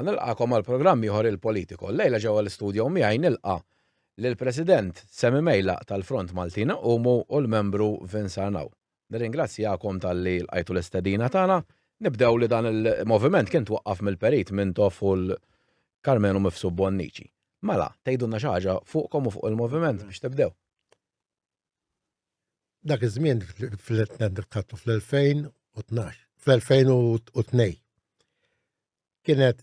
Mela, nilqakom għal programm ieħor il-Politico. Lejla ġewwa l-istudio miegħi nilqa' lill-President Semi Mejlaq tal-Front Maltin Iqumu u l-membru Vince Arnaud. Nirringrazzjakom talli lqajtu l-istedina tagħna. Nibdew li dan il-moviment kien twaqqaf mill-Perit Mintoff u l-Karmenu Mifsud Bonnici. Mela, tgħidulna xi ħaġa fuqkom u fuq il-moviment biex tibdew. Dak iż-żmien fl-2012, fl-2002 kienet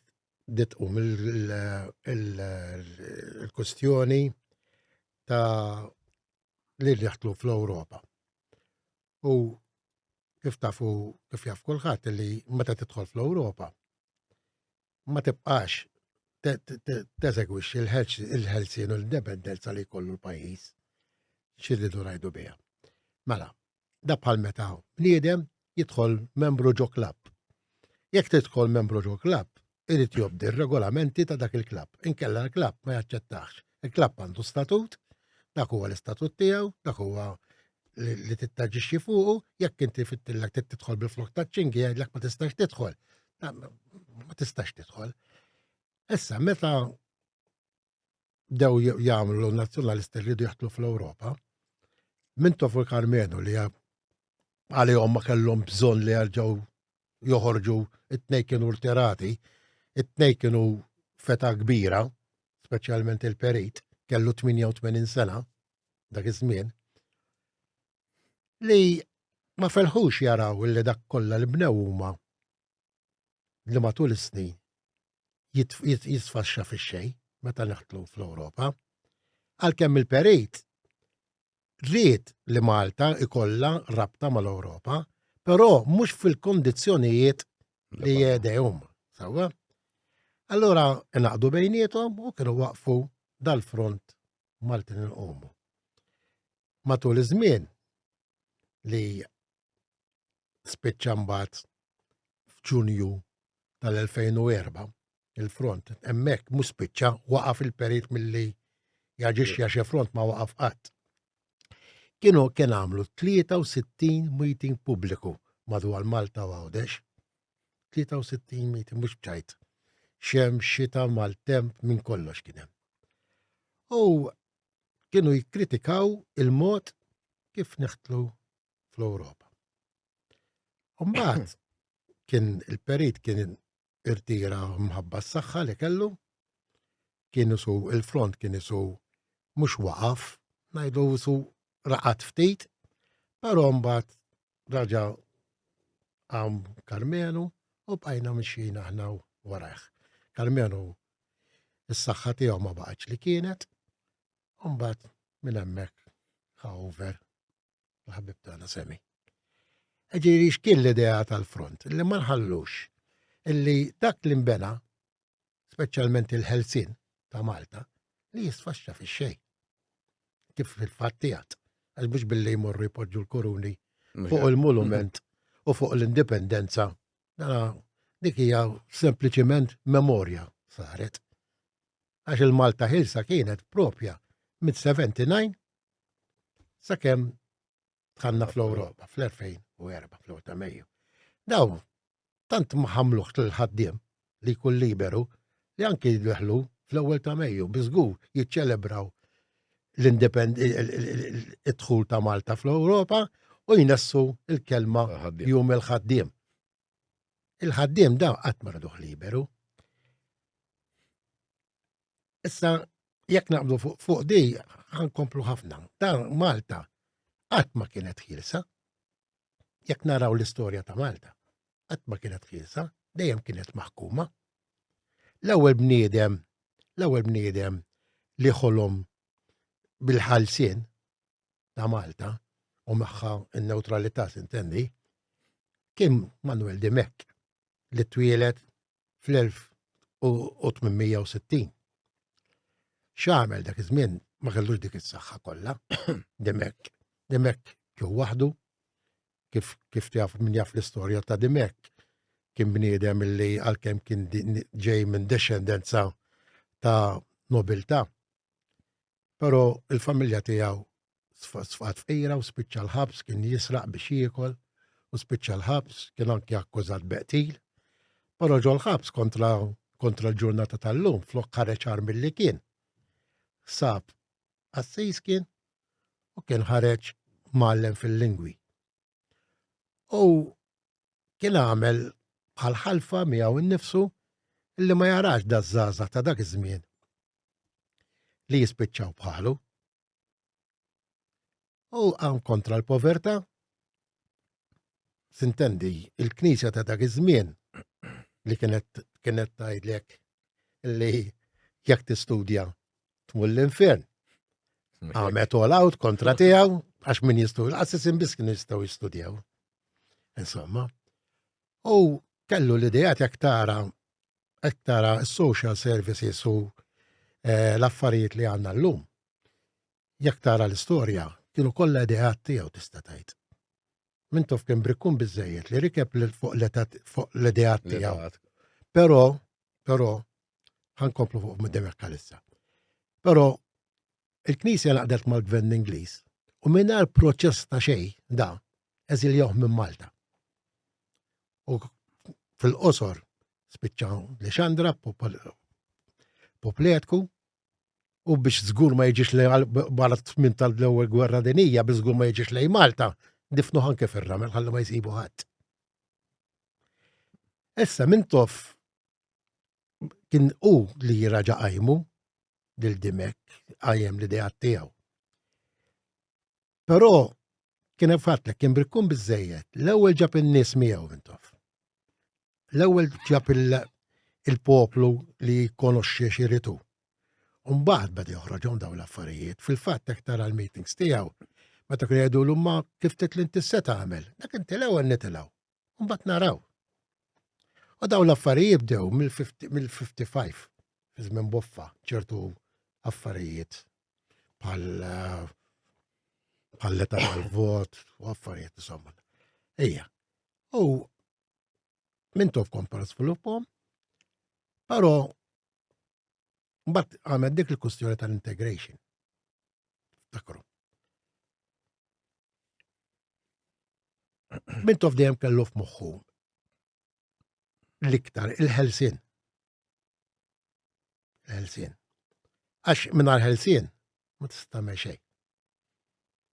bdiet tqum il-kustjoni ta' li jaħtlu fl-Ewropa. U kif tafu kif jaf kulħadd li meta tidħol fl-Ewropa ma tibqax teżegwixxi l-ħelsien u l-indipendenza li jkollu l-pajjiż. X'irridu ngħidu biha. Mela, da bħal meta bniedem jidħol membru ġo klabb. Jekk tidħol membru ġo klabb, irid jobdi r-regolamenti ta' dak il-klabb. Inkella l-klabb ma jaċċettax. Il-klabb għandu statut, dak huwa l-istatut tiegħu, dak huwa li tittaġixxi fuqu, jekk inti fittillek tidħol bil-flok ta' ċingi jgħidlek ma tistax tidħol. Ma tistax tidħol. Issa, meta bdew jagħmlu nazzjonalisti li jridu jaħtlu fl-Ewropa, minn Tofu Karmenu li għalihom ma kellhom bżonn li jerġgħu joħorġu it-tnej kienu rtirati, it-tnej kienu feta kbira, speċjalment il-perit, kellu 88 sena dak iż-żmien, li ma felħux jaraw li dak kollha li bnew huma li matul is-snin jisfaxxa fix-xejn meta neħtlu fl-Ewropa. Għalkemm il-perit ried li Malta ikollha rabta mal-Ewropa, però mhux fil-kondizzjonijiet li jedehum. Sewwa? Allura inaqdu bejniethom u kienu waqfu dal-front Maltin inqumu. Matul iż-żmien li spiċċa mbagħad f'Ġunju tal-2004 il-front hemmhekk mhux spiċċa waqaf il-perit milli jaġixxi għax il-front ma waqaf qatt. Kienu kien għamlu 63 meeting pubbliku madwar Malta u Għawdex. 63 meeting mhux bċajt. Xem, xita, maltemp, minn kollox kien hemm. U kienu jikkritikaw il-mod kif neħtlu fl-Ewropa. Umbagħad kien il-perit kien irtira mħabba s-saħħa li kellu, kien isu il-front kien isu mhux waqaf, ngħidu isu raqat ftit, però mbagħad raġa' qam Karmenu u bqajna mixjin aħna warajh. Karmenu is-saħħa tiegħu ma baqgħetx li kienet, u mbagħad minn hemmhekk ħa over l-ħabib tagħna Semi. Ġifieri x'kien l-idea tal-front? Li ma nħallux illi dak li nbena, speċjalment il-ħelsien ta' Malta, li jisfaxxa fix-xejn. Kif fil-fatt tiegħek. Għax mhux billi jmorru jpoġġu l-kuruni fuq il-monument u fuq l-indipendenza. Dana dik hija sempliċiment memorja saret. Għax il-Malta ħilsa kienet propja mid-79 sakemm dħalna fl-Ewropa fl-2004 fl ta' Mejju. Daw tant ma ħamluh l-ħaddiem li jkun liberu li anki jidħlu fl-ewwel ta' Mejju biżgur jiċċelebraw l-dħul ta' Malta fl-Ewropa u jnessu il-kelma jum il-ħaddiem. Il-ħaddiem da qatt ma raduh liberu. Issa, jekk naqbdu fuq, fuq di, ħankomplu ħafna. Ta' Malta qatt ma kienet ħielsa. Jekk naraw l-istorja ta' Malta, qatt ma kienet ħielsa, dejjem kienet maħkuma. L-ewwel bniedem, l-ewwel bniedem li ħolom bil-ħalsien ta' Malta u magħha n-neutralità sintendi, kien Manuel Dimech li twieled fl-1860. X'għamel dak iż-żmien ma kellux dik is-saħħa kollha. Dimech. Dimech kien waħdu kif kif taf min jaf l-istorja ta' Dimech kien bniedem li għalkemm kien ġej minn descendenza ta' nobiltà. Però il-familja tiegħu sfat fqira u spiċċa l-ħabs, kien jisraq biex jiekol u spiċċa l-ħabs, kien anki akkużat beqtil. Però ġol ħabs kontra Kontra l-ġurnata tal-lum, flok ħareġ agħar milli kien. Sab qassis kien u kien ħareġ mgħallem fil-lingwi. U kien għamel bħal ħalfa miegħu nnifsu li ma jarax daż-żgħażagħ ta' dak iż-żmien li jispiċċaw bħalu. U għam kontra l-povertà. Sintendi, il-knisja ta' dak iż-żmien li kienet kienet tgħidlek li jekk tistudja tmur l-infern. Għamet all out kontra tiegħu għax min jistudja, l-qassisin biss kienu jistgħu jistudjaw. Insomma. U kellu l-idejat jekk tara jekk tara social services u eh, l-affarijiet li għandna llum. Jekk tara l-istorja, kienu kollha ideat tiegħu tista' tgħid. Mintoff kien brikkun biżejjed li rikeb fuq l-ideat tiegħu. Però, però, ħankomplu fuq Demek Kalissa. Però il-Knisja naqdet mal-Gvern Ingliż u mingħajr proċess ta' xejn da eżiljawh minn Malta. U fil-qosor spiċċa li xandra popletku u biex żgur ma jiġix li wara t-tmiem tal-ewwel gwerra dinija biex żgur ma jiġix lejn Malta, difnu anke fir-ramel ħalli ma jsibu ħadd. Issa Mintoff kien hu li raġa' qajmu lil Dimek qajjem l-ideat tiegħu. Però kien hemm fatt kien brikkun biżejjed. L-ewwel ġab in-nies miegħu Mintoff. L-ewwel ġab il-poplu li jkonoxxi x'iritu. Umbagħad beda joħroġhom dawn l-affarijiet. Fil-fatt hekk tara l-meetings tiegħu, meta kienu jgħidulu ma kif titli inti se tagħmel, dak inti l-ewwel nitilgħu. Mbagħad naraw. U dawn l-affarijiet bdew mill-55 fi żmien boffa ċertu affarijiet bħal bħal l-età tal-vot u affarijiet insomma. Ejja. U Mintoff kompla sviluppom, però mbagħad għamel dik il-kustjoni tal-integration. Takru. Mintoff dejjem kellu f'moħħu l-iktar il-ħelsien. Il-ħelsien. Għax mingħajr ħelsien ma tista' tagħmel xejn.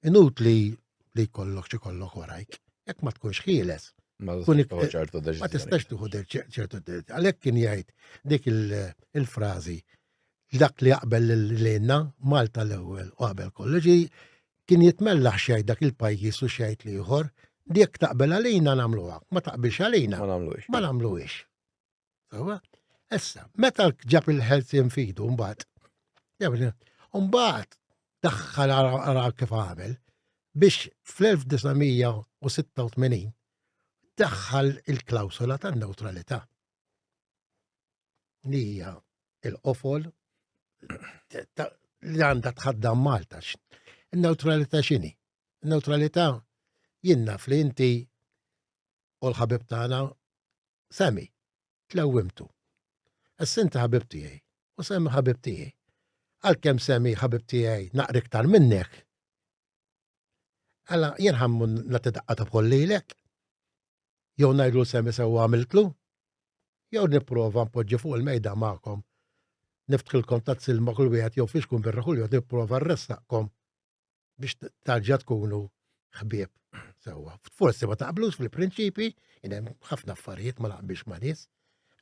Inutli li jkollok xi kollok warajk, jekk ma tkunx ħieles. Ma tistax tieħu ċertu Għalhekk kien jgħid dik il-frażi dak li jaqbel lilna Malta l-ewwel u qabel kollox kien jitmellaħ xejn dak il-pajjiż u xejn l-ieħor, dik taqbel għalina nagħmluha, ma taqbilx għalina. Ma nagħmluhiex. Ma nagħmluhiex. Sewwa? Issa, meta ġab il-ħelsien fidu mbagħad, mbagħad daħħal ara kif għamel biex fl-1986 daħħal il-klawsola tan-neutralità. Li hija il-qofol li għandha tħaddam Malta. Il-neutralità x'inhi? Il-neutralità jien naf li inti u l-ħabib tagħna Sammy, tlewwimtu. Issa inti ħabib tiegħi u Sammy ħabib tiegħi. Għalkemm Sammy ħabib tiegħi naqra iktar minnek. Alla jien ħammu nagħti daqqa ta' bħol lilek. Jew ngħidlu Sammy sewwa għamiltlu. Jew nipprova npoġġi fuq il-mejda magħkom. Niftħilkom ta' silma kull wieħed jew fiex kun birra kull wieħed nipprova rressaqkom biex tarġa tkunu ħbieb sewwa. Forsi ma taqblux fil-prinċipi, hemm ħafna affarijiet ma naqbilx ma' nies,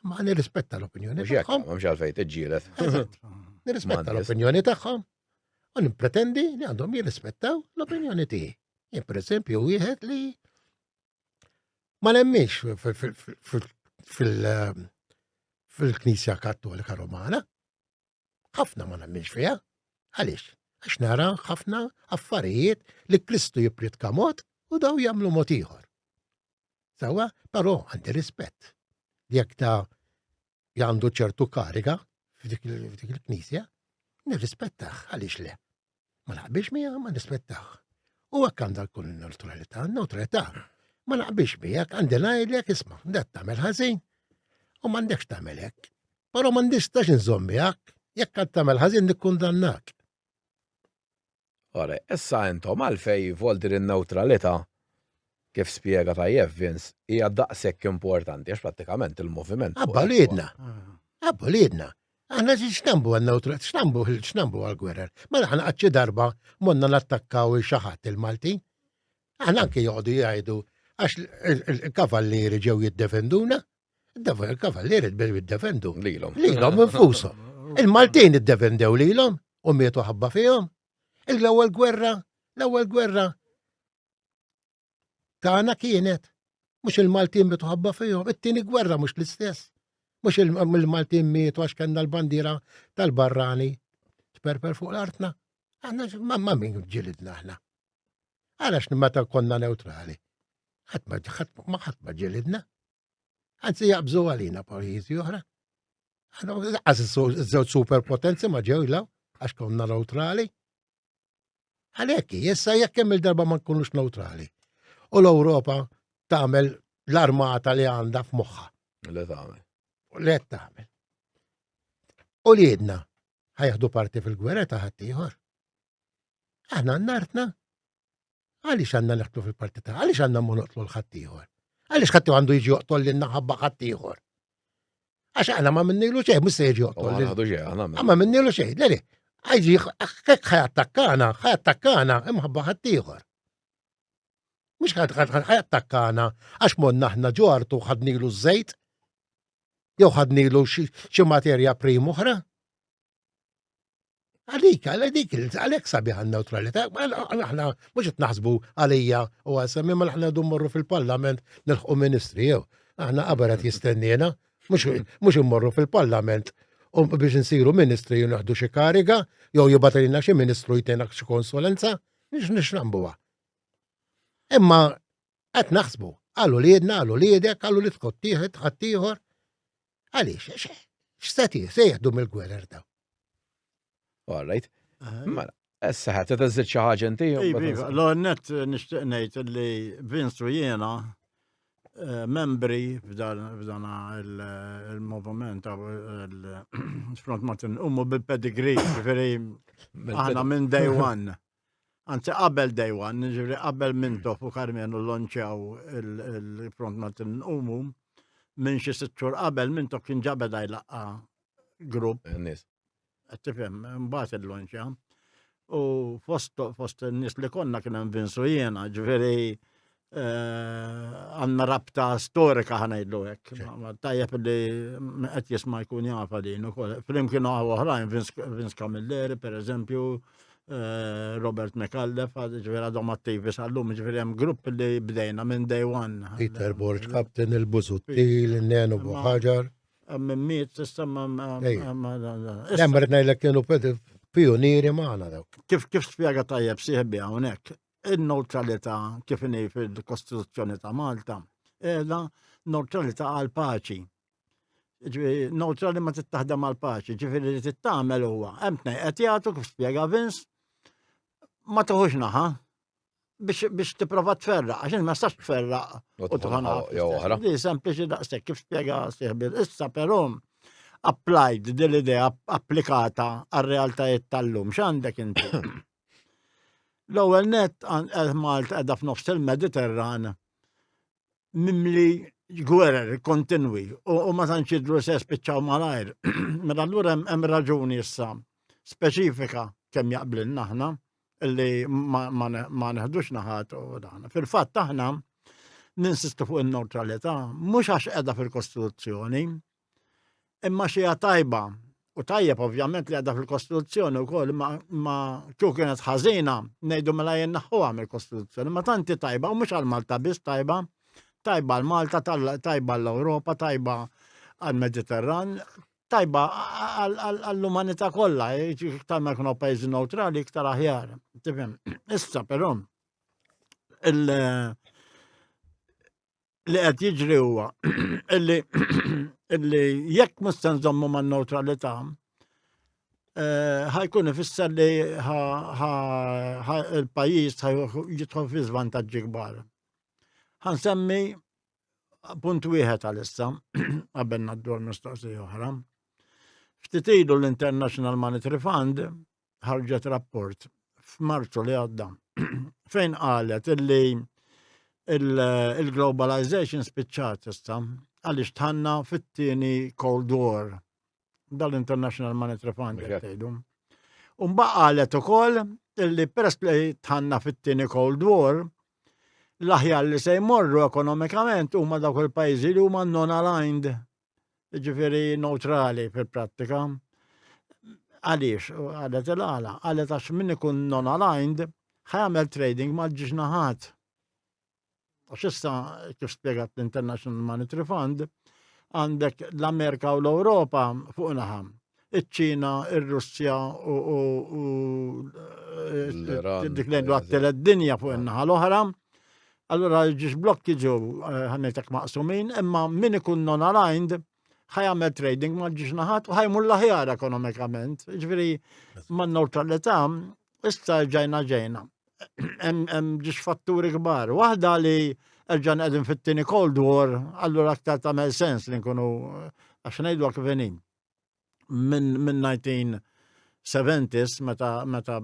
ma nirrispetta l-opinjoni tagħhom. M'hemmx għalfejn tiġġieled. Nirrispetta l-opinjoni tagħhom u nippretendi li għandhom jirrispettaw l-opinjoni tiegħi. Jien pereżempju wieħed li ma nemminx fil-Knisja Kattolika Romana. Ħafna ma nemminx fiha. Għaliex? Għax nara ħafna affarijiet li Kristu jippritka mod u daw jagħmlu mod ieħor. Sawa, però għandi rispett. Jekk ta' għandu ċertu kariga f'dik il-knisja, nirrispettah għaliex le. Ma naqbilx miegħu ma nispettaħ. U hekk għandha jkun in-neutralità, neutralità. Ma naqbilx miegħek għandi ngħidlek isma' dat tagħmel ħażin u m'għandekx tagħmel hekk. Però ma nistax inżomm miegħek, jekk għad tagħmel ħażin nikkundannak. Ora, issa intom għalfej voldir in-neutralità kif spjega tajjeb Vince, hija daqshekk importanti għax prattikament il-moviment. Abba liedna. Għabbu liedna. Aħna x'nambu għan x'nambu x'nambu għal-gwerer. Mela aħna qatt xi darba monna nattakkaw il xi ħadd il-Maltin. Aħna anke joqogħdu jgħidu għax il-kavallieri ġew jiddefenduna. Il-kavallieri jiddefendu. Lilhom. Lilhom infushom. Il-Maltin iddefendew lilhom u mietu ħabba fihom. L-ewwel gwerra, l-ewwel gwerra tagħna kienet mhux il-Maltin mietu ħabba fihom, it-tieni gwerra mhux l-istess. Mhux il-Maltin mietu għax kellna l-bandiera tal-barrani tperper fuq l-artna. Aħna ma min ġilidna aħna. Għalax meta konna neutrali. Ħadd ma ħadd ma ġilidna. Anzi jaqbżu għalina pajjiżi oħra. Għaz iż-żewġ superpotenzi ma ġew law għax konna neutrali. Għalhekk, issa jekk kemm il-darba ma nkunux neutrali. U l-Ewropa tagħmel l-armata li għandha f'moħħa. Li tagħmel. Li tagħmel. U li jedna ħajħdu parti fil-gwerra ta' ħaddieħor. Aħna għandna artna. Għaliex għandna neħtlu fil-parti ta' għaliex għandna mu noqtlu l-ħaddieħor? Għaliex ħadd għandu jiġi joqtol lilna ħabba ħaddieħor? Għax aħna ma minnilu xejn, mhux se jiġi joqtol. Ma minnilu xejn, le le. Għajġi, hekk ħajattakkana, ħajattakkana imħabba ħaddieħor. Mhux ħajattakkana għax monna aħna ġo artu ħadnilu ż-żejt, jew ħadnilu xi materja prim oħra. Għalik, għalik, għalek sabiħ għal-neutralità, aħna mhux qed naħsbu għalija u għal semmi ma aħna dum morru fil-parlament nilħqu ministri jew. Aħna qabel qed jistenniena, mhux immorru fil-parlament u biex nsiru ministri u naħdu xi kariga jew jibatilna xi ministru jtina xi konsulenza, nix nix nambuha. Imma qed naħsbu għal uliedna, għal uliedek, għal ulied ħaddieħor, ħaddieħor. Għaliex, x'se se jieħdu mill-gwerer daw? All right. Mela, issa ħadd teżid xi ħaġa inti. Iva, iva, l-net nixtieq ngħid li Vince u jiena eh, membri f'dan il-moviment il-Front Martin Umu bil-pedigree, ġifieri aħna minn day one. Anzi qabel day one, ġifieri qabel Mintoff u Karmenu lonċjaw il-Front Maltin Umu, minn xi sitt xhur qabel Mintoff kien ġa beda jlaqqa grupp. Nies. Qed tifhem, mbagħad illonċja. U fost fost in-nies li konna kien hemm Vince u jiena, ġifieri għandna rabta storika ħanajdlu hekk. Tajjeb li qed jisma' jkun jafa din ukoll. Flimkien oħrajn Vince Camilleri pereżempju, eh, Robert McAuliffe, ġifieri għadhom attivi sal-lum, ġifieri hemm grupp li bdejna minn day one. Peter Borg Captain, il-Busuttil, il-Nenu Buħaġar. Minn miet issa ma. Lemmer ngħidlek kienu pionieri magħna dawk. Kif kif spjega tajjeb sieħbi hawnhekk, in-newtralità kif inhi fil-Kostituzzjoni ta' Malta, qiegħda newtralità għal paċi. Neutrali ma tittaħdem għal paċi, ġifieri li tittamel huwa hemm tnejn qed jagħtu kif spjega Vince ma tieħux naħa biex biex tipprova tferraq, għax ma stax tferraq u tieħu naħa. Di sempliċi daqshekk kif spjega sieħbi. Issa però applied din l-idea applikata għar-realtajiet tal-lum. X'għandek inti? L-ewwel nett Malta qiegħda f'nofs il-Mediterran mimli gwerer kontinwi u ma tantx jidhru se spiċċaw malajr. Mela allura hemm raġuni issa speċifika kemm jaqblilna aħna illi ma neħdux naħat u dan. Fil-fatt aħna ninsistu fuq in-neutralità mhux għax qiegħda fil-Kostituzzjoni, Imma xi tajba, u tajjeb ovvjament li għadha fil-Kostituzzjoni wkoll, imma kieku kienet ħażina ngħidu mela jien naħħuha mill-Kostituzzjoni, ma tanti tajba u mhux għal Malta biss tajba, tajba għal Malta, tajba għall-Ewropa, tajba għall-Mediterran, tajba għall-umanità kollha, iktar ma jkunu pajjiżi neutrali iktar aħjar. Tifhem? Issa però il- li qed jiġri huwa illi illi jekk mhux se nżommu man-newtralità eh, ħajkun ifisser li il-pajjiż jidħol fi żvantaġġi kbar. Ħansemmi punt wieħed għalissa qabel ngħaddu għal mistoqsija oħra. Ftit ilu l-International Monetary Fund ħarġet rapport f'Marzu li għadda fejn qalet illi il-globalization spiċċat issa għaliex tħanna fit-tieni Cold War. Dal-International Monetary Fund qed tgħidu. U mbagħad qalet ukoll illi peress li tħanna fit-tieni Cold War, l-aħjar li se jmorru ekonomikament huma dawk il-pajjiżi li huma non-aligned, ġifieri neutrali fil-prattika. Għaliex? Qalet il-għala. Qalet għax min ikun non-aligned ħa jagħmel trading mal-ġiex naħat. Għax issa, kif spjegat l-International Monetary Fund, għandek l-Amerika u l-Ewropa fuq naħa. Iċ-Ċina, ir-Russja u dik li għandu għat-telet dinja fuq in-naħa l-oħra. Allura ġiex blokki ġew eh, ħanejtek maqsumin, imma min ikun non-aligned ħajamel trading ma ġiex naħat u ħajmur l-aħjar ekonomikament. Ġifieri man neutralità issa ġejna ġejna. Hemm ġiex fatturi kbar. Waħda li erġan qegħdin fit-tieni Cold War, allura aktar tagħmel sens li nkunu għax ngħidu kif inhi. Minn min 1970s meta meta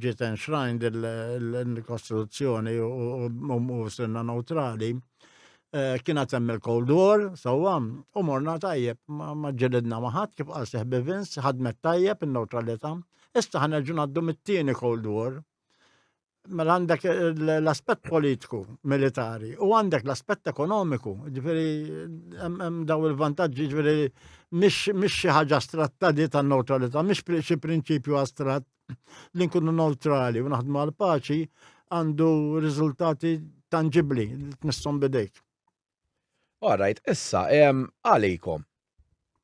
ġiet enshrined il-Kostituzzjoni u sirna neutrali, eh, kien għad hemm il-Cold War, sewwa, u morna tajjeb, ma ġelidna ma ħadd kif qal seħbi Vince, ħadmet tajjeb in-neutralità. Issa ħa nerġgħu ngħaddu mit-tieni Cold War. Mela għandek l-aspett politiku, militari, u għandek l-aspett ekonomiku, ġifieri hemm daw il-vantaġġi, ġifieri mhix xi ħaġa astratta di tan-neutralità, mhix xi prinċipju astratt li nkunu neutrali u naħdmu għal paċi għandu riżultati tanġibli li tmisshom bidejk. All right, issa, għalikom,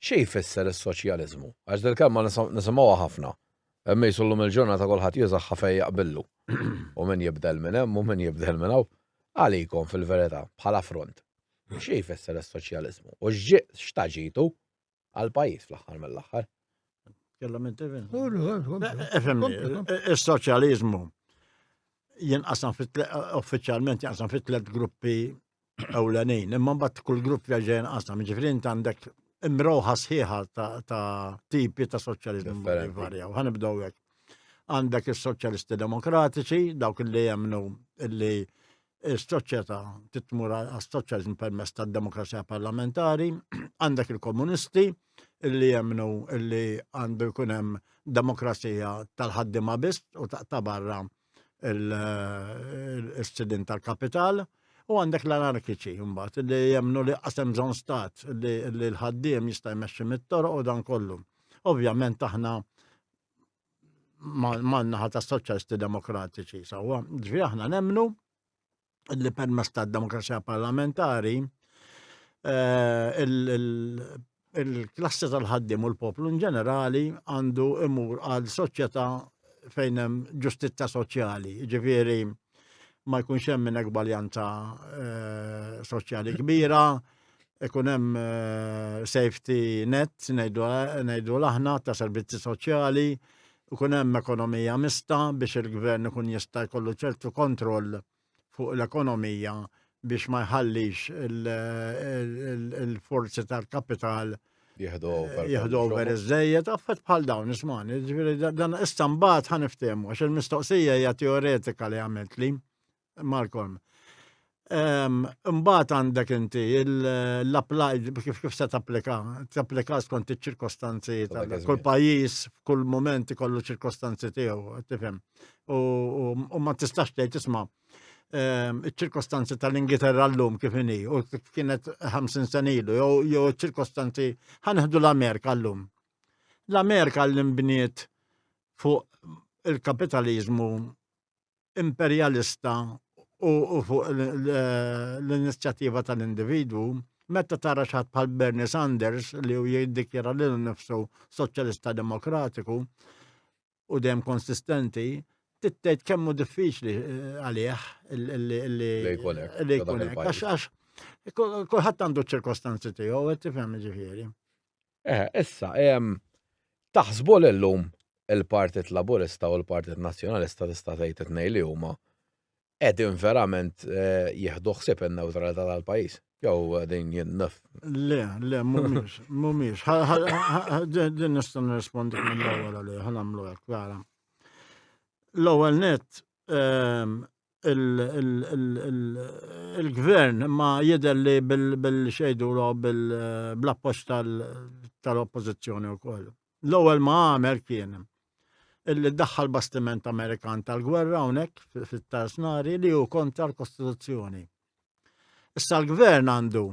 xi jfisser is-soċjaliżmu? Għax dil-kelma nisimgħuha ħafna. Hemm qisu llum il-ġurnata kulħadd jużaha fejn jaqbillu. U min jibdel minn hemm u min jibdel minn hawn. Għalikom fil-verità, bħala front, xi jfisser is-soċjaliżmu? U x'taġitu għall-pajjiż fl-aħħar mill-aħħar? Kellem inti Is-soċjaliżmu jinqasam uffiċjalment jinqasam fit tliet gruppi ewlenin, imma mbagħad kull grupp jerġa' jinqasam, jiġifieri int għandek imroħa sħiħa ta' tipi ta' soċjaliżmu li varjaw. Ħa nibdew hekk. Għandek is-soċjalisti demokratiċi, dawk li jemmnu li s-soċjetà titmur għas-soċjaliżmu permezz tad-demokrazija parlamentari, għandek il-komunisti li jemmnu li għandu jkun hemm demokrazija tal-ħaddiema biss u ta' barra il-sidin tal-kapital u għandek l-anarkiċi mbagħad li jemmnu li qasem bżonn stat li l-ħaddiem jista' jmexxi mit-toroq u dan kollu. Ovvjament aħna man-naħa ta' soċjalisti demokratiċi sewwa. Ġifieri aħna nemmnu li permezz tad-demokrazija parlamentari eh, il-klassi tal-ħaddim u l-poplu in ġenerali għandu imur għal soċjetà fejn hemm ġustizzja soċjali, ġifieri ma jkunx hemm inegwaljanza eh, soċjali kbira, ikun hemm eh, safety net ngħidu l-aħna ta' servizzi soċjali, ikun hemm ekonomija mista biex il-gvern ikun jista' jkollu ċertu kontroll fuq l-ekonomija biex ma jħallix il-forzi tal-kapital jieħdu over. Jieħdu over iż-żejjed, affett bħal dawn ismani, ġifieri dan issa mbagħad ħa niftehmu għax il-mistoqsija hija teoretika li għamilt li. Malcolm. Imbagħad għandek inti l-apply kif kif se tapplika, tapplika skont iċ-ċirkostanzi ta' kull pajjiż f'kull mument ikollu ċirkostanzi tiegħu, tifhem. U ma tistax tgħid isma' iċ-ċirkostanzi tal-Ingilterra llum kif inhi u kif kienet 50 sena ilu jew iċ-ċirkostanzi ħaneħdu l-Amerika llum. L-Amerika li nbniet fuq il-kapitaliżmu imperjalista u fuq l-inizjattiva tal-individwu, meta tara xi ħadd bħal Bernie Sanders li hu jiddikjara lilu nnifsu soċjalista demokratiku u dejjem konsistenti, tgħid kemm hu diffiċli eh, għalih li jkun hekk. Li jkun hekk. Għax kulħadd għandu ċ-ċirkostanzi tiegħu, qed tifhem ġifieri. Eh, issa, taħsbu li llum il-Partit Laburista u l-Partit Nazzjonalista tista' tgħid it-tnejn li huma qegħdin verament eh, jieħdu ħsieb in-newtralità tal-pajjiż? Jew qegħdin jinnef. Le, le, mhumiex, mhumiex. Din nista' nirrispondi mill-ewwel għalih, ħa nagħmlu hekk, vera. L-ewwel nett ehm, il-gvern ma jidher li bil-xejdu bil-appoġġ tal-oppożizzjoni wkoll. L-ewwel ma għamel kien illi daħħal bastiment Amerikan tal-gwerra hawnhekk fit-Tarsnari li hu kontra l-Kostituzzjoni. Issa l-gvern għandu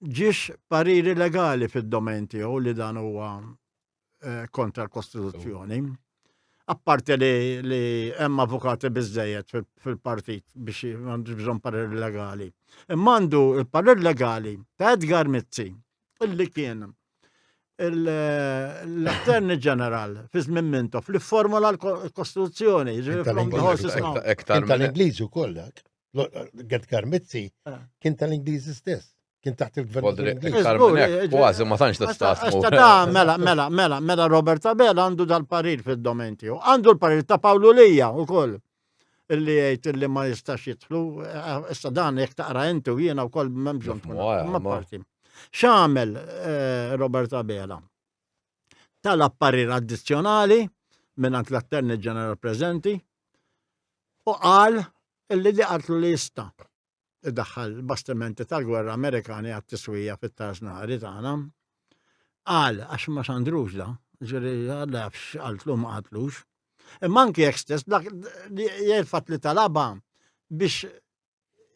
ġiex pariri legali fid-domain tiegħu li dan huwa eh, kontra l-Kostituzzjoni. Apparti li, li hemm avukati biżejjed fil-partit biex m'għandux bżonn parir legali. Imma għandu il-parir legali ta' Edgar Mizzi, illi kien l-Attorney General fi żmien Mintoff li formula l-Kostituzzjoni. Kien tal-Ingliżi wkoll dak. Edgar Mizzi eh. kien tal-Ingliżi stess. Kien taħt il-gvern. Iktar minn hekk, kważi ma tantx tista' tmur. Mela, mela, mela, mela Robert Abela għandu dal-parir fid-domain tiegħu. Għandu l-parir ta' Pawlu Lija wkoll illi jgħid illi ma jistax jidħlu, issa dan jekk taqra inti u jiena wkoll m'hemm bżonn tkun. Ma parti. X'għamel eh, Robert Abela? Talab parir addizzjonali mingħand l-Attorney General preżenti u qal illi li qatlu li jista' idaħħal bastimenti tal-gwerra Amerikani għat-tiswija fit-tarz nahari tagħna. Qal għax ma xandrux da, ġifieri għalla jafx qaltlu ma qatlux. Imma anki jekk stess dak jgħid li talaba biex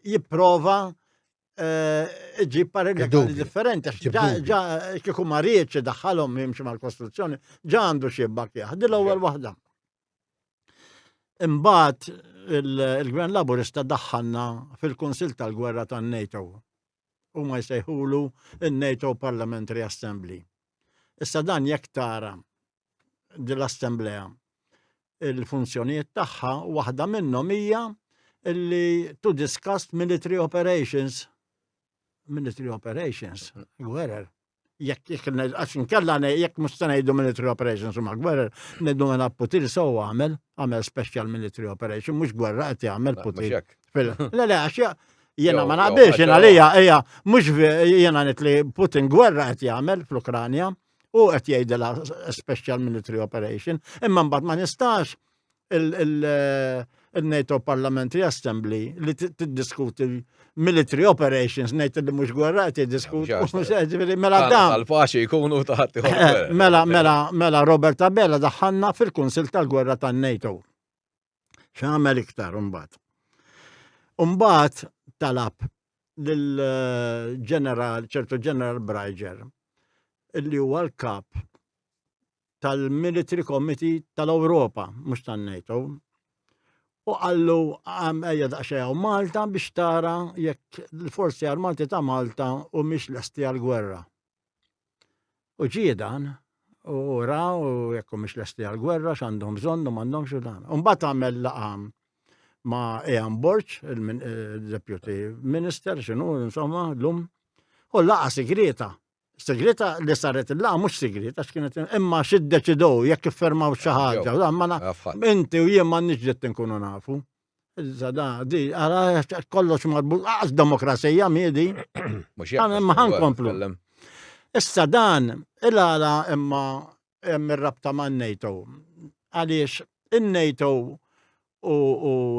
jipprova eh, iġib parir legali differenti, għax ġa kieku ma riedx idaħħalhom jimxi mal-Kostituzzjoni, ġa għandu xi jibbakjah. Din l-ewwel waħda. Imbagħad il-Gvern Laburista daħħalna fil-Kunsill tal-Gwerra tan-NATO. Huma jsejħulu il-NATO Parliamentary Assembly. Issa dan jekk tara din l-assemblea il-funzjonijiet tagħha waħda minnhom hija illi to discuss military operations. Military operations, gwerer. Jekk jekk għax inkella jekk mhux se ngħidu military operations huma gwerer, ngħidu mela Putin sewwa għamel, għamel special military operation, mhux gwerra qed jagħmel Putin. Le le għax jiena ma naqbilx, jiena lija hija mhux jiena ngħid li Putin gwerra qed jagħmel fl-Ukranja u qed jgħidilha special military operation, imma mbagħad ma nistax il-NATO Parliamentary Assembly li tiddiskuti military operations ngħid li mhux gwerra qed jiddiskutu. Mela dan. Tal-paċi jkunu taħt. Eh, mela, mela, mela Robert Abela daħħalna fil-Kunsil tal-Gwerra tan-NATO. X'għamel iktar imbagħad? Imbagħad talab lill-ġeneral, ċertu ġeneral Brajġer, illi huwa l-kap tal-Military Committee tal-Ewropa, mhux tan-NATO. U qallu ejja daqsxejn hawn Malta biex tara jekk l-forzi armati ta' Malta u mhix lesti għall-gwerra. U ġie dan, u ra u jekk mhix lesti għall-gwerra x'għandhom bżonn u m'għandhomx u dan. U mbagħad għamel laqa ma' Ian Borg, il-Deputy Minister, x'inhu insomma, llum, u laqa sigrita Segreta li saret il-laqa mhux segreta għax kienet imma xi ddeċidew jekk iffirmaw xi ħaġa, ma inti u jien m'għandniex dritt inkunu nafu. Iżda da, di, għara kollox marbut, għas demokrazija miedi. Ma ħankomplu. Issa dan, il-għala imma hemm ir-rabta man-NATO. Għaliex in-NATO u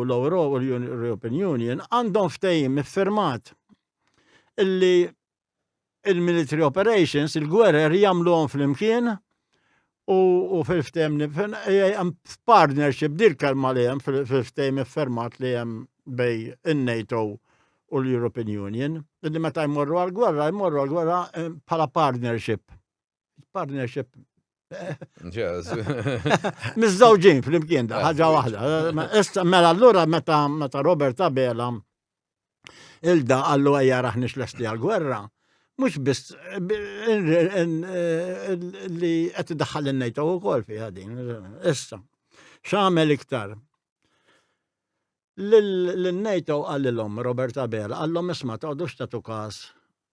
l-Euro u l-European Union għandhom ftehim iffirmat illi il-military operations, il-gwerer jagħmluhom flimkien u fil-ftehim partnership dil kelma li hemm fil-ftehim iffermat li hemm bej in-NATO u l-European Union, li meta jmorru għal-gwerra, jmorru għal-gwerra eh, bħala partnership. Partnership Mizzawġin fl-imkien da, ħaġa waħda. Issa mela allura meta meta Robert Abela ilda għallu għajja raħnix lesti għal-gwerra, mhux biss li qed idaħħal in-NATO wkoll fiha din. Issa, x'għamel iktar? Lin-NATO qalilhom Robert Abela, qallhom isma' toqgħodux tagħtu każ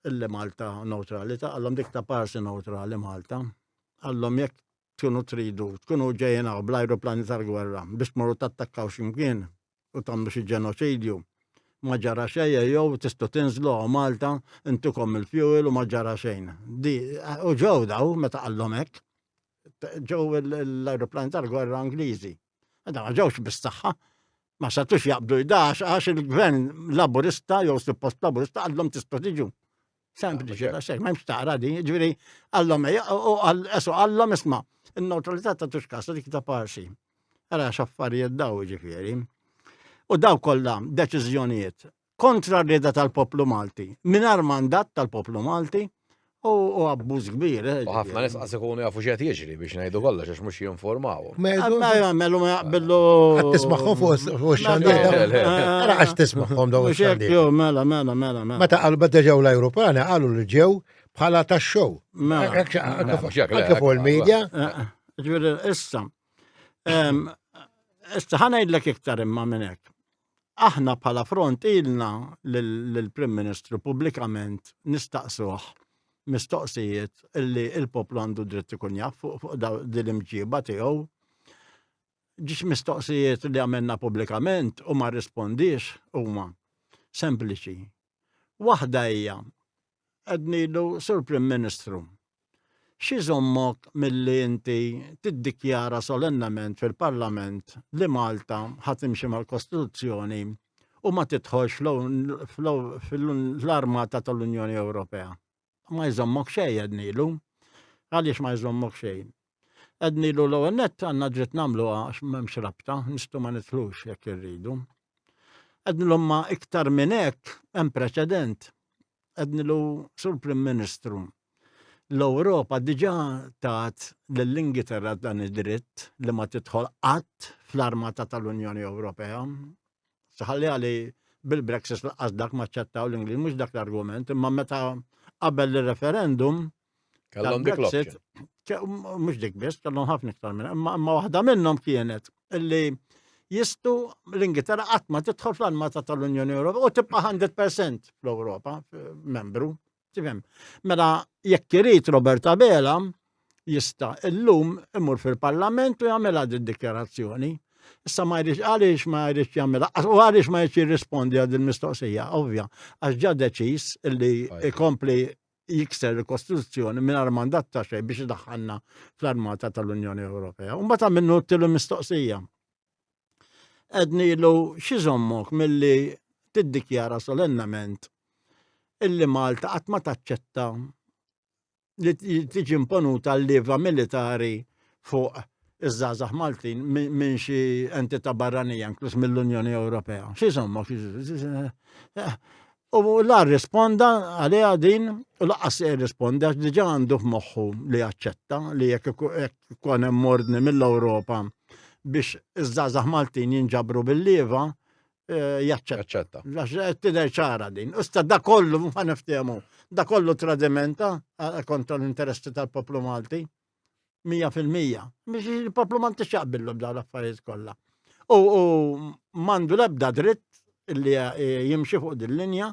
illi Malta neutrali, ta' qallhom dik ta' parsi neutrali Malta. Qallhom jekk tkunu tridu, tkunu ġejjin hawn bl-ajruplani tal-gwerra biex tmorru tattakkaw x'imkien u tagħmlu xi ġenoċidju. Ma ġara xejn jew tistgħu tinżlu hawn Malta, intukom il-fuel u ma ġara xejn. Di, u ġew daw meta qallhom hekk. Ġew l-ajruplani tal-gwerra Ingliżi. Da ma ġewx bis-saħħa, ma setux jaqbdu jdax għax il-gvern laburista jew suppost laburista għallhom tistgħu tiġu. Sempliċi, da xejn, m'hemmx taqra din, ġifieri għallhom u għallhom isma' in-neutralità ta' tux dik ta' parsi. Ara x'affarijiet daw ġifieri. U daw kollha deċiżjonijiet kontra r-rieda tal-poplu Malti, mingħajr mandat tal-poplu Malti u abbuż kbir. Eh, u ħafna nies qas ikunu jafu x'qed jiġri biex ngħidu kollox għax mhux jinformaw. Melu ma jaqbillu. Tismagħhom fuq ix-xandir. Ara għax tismagħhom dawn ix-xandir. Mela, mela, mela, mela. Meta qalu meta ġew l-ajruplani qalu li ġew bħala tax-show. Mela. Anke fuq il-media. Eh, eh, ġifieri issa. Issa ħa ngħidlek iktar imma minn hekk. Aħna bħala front ilna lill-Prim Ministru pubblikament nistaqsuh mistoqsijiet illi il-poplu għandu dritt ikun jaf fuq din l-imġiba tiegħu. Ġiex mistoqsijiet li għamilna pubblikament u ma rrispondiex huma sempliċi. Waħda hija għednilu Sur Prim Ministru, x'iżommok milli inti tiddikjara solennament fil-Parlament li Malta ħa timxi mal-Kostituzzjoni u ma tidħolx fl-armata tal-Unjoni Ewropea? Ma jżommok xejn għednilu. Għaliex ma jżommok xejn? Għednilu l-ewwel nett għandna dritt nagħmluha għax m'hemmx rabta, nistgħu ma nidħlux jekk irridu. Għednilu ma iktar minn hekk hemm preċedent. Għednilu sur Prim Ministru, l-Ewropa diġà tat lill-Ingilterra dan id-dritt li ma tidħol qatt fl-armata tal-Unjoni Ewropea. Saħalli għali bil-Brexit laqqas dak ma ċċettaw l-Ingliż, mhux dak l-argument, imma meta qabel il-referendum Kellhom dik l-option. Mhux dik biss, kellhom ħafna iktar minn, imma waħda minnhom kienet illi jistu l-Ingilterra qatt ma tidħol fl-armata tal-Unjoni Ewropea u tibqa' 100% fl-Ewropa membru. Tifhem? Mela jekk irid Robert Abela jista' illum imur fil-Parlament u jagħmilha din dikjarazzjoni. Issa ma jridx għaliex ma jridx jagħmilha u għaliex ma jridx jirrispondi għal din mistoqsija, ovvja, għax ġa deċiż illi ikompli jikser il-Kostituzzjoni mingħajr mandat ta' xejn biex idaħħalna fl-armata tal-Unjoni Ewropea. U mbagħad għamilnu tilu mistoqsija. Għednilu x'iżommok milli tiddikjara solennament illi Malta qatt ma taċċetta li tiġi imponuta l-lieva militari fuq iż-żgħażagħ Maltin minn xi entità barranija, inkluż mill-Unjoni Ewropea. X'iżommok? U la rrisponda għaliha din u laqqas se jirrispondi għax diġà għandu f'moħħu li jaċċetta li jekk ikun hemm ordni mill-Ewropa biex iż-żgħażagħ Maltin jinġabru bil-lieva eh, jaċċetta. Għax eh, tidher ċara din. Issa da kollu ma niftehmu, da kollu tradimenta eh, kontra l-interessi tal-poplu Malti. 100%. Biex il-poplu ma ntix jaqbillu b'dawn l-affarijiet kollha. U m'għandu l-ebda dritt li eh, jimxi fuq din linja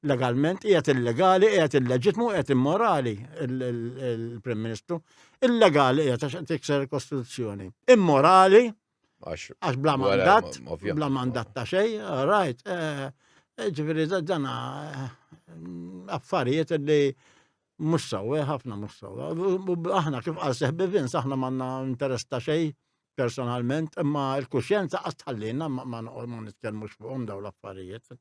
legalment, qiegħed illegali, qiegħed illeġitmu, qiegħed immorali il-Prim Ministru. Illegali qiegħed għax tikser il-Kostituzzjoni. Immorali għax bla mandat, bla mandat ta' xejn, right. Eh, eh, ġifieri dana affarijiet li Mhux sewwa, ħafna mhux sewwa. Aħna kif qal seħbi Vince, aħna m'għandna interess ta' xejn personalment, imma l-kuxjenza qas tħallina ma nitkellmux fuqhom dawn l-affarijiet.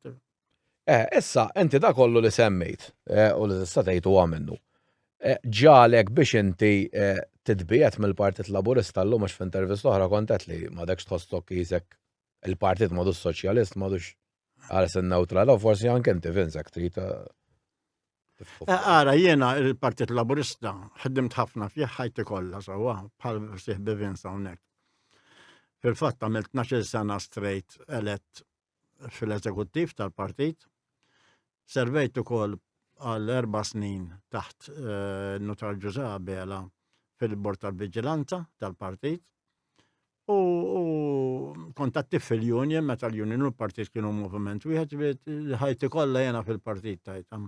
Eh, issa, inti da kollu li semmejt eh, u li tista' tgħid huwa minnu. Eh, ġalek biex inti titbiegħed mill-Partit Laburista llum għax f'intervista oħra kont qed li m'għadekx tħossok qisek il-partit m'għadux soċjalist, m'għadux għares in-newtralità, forsi anke inti Vince jekk trid Eh, ara, jiena il-Partit Laburista ħdimt ħafna fih ħajti kollha sewwa bħal sieħbi Vince hawnhekk. Fil-fatt għamilt 12 sena straight elett fil-eżekuttiv tal-partit. Servejt ukoll għal erba' snin taħt eh, Nutar Ġużè Abela fil-Bord tal-Viġilanza tal-partit. U kont attiv fil-union, meta l-union u l-partit kienu moviment wieħed, ħajti kollha jena fil-partit tajta.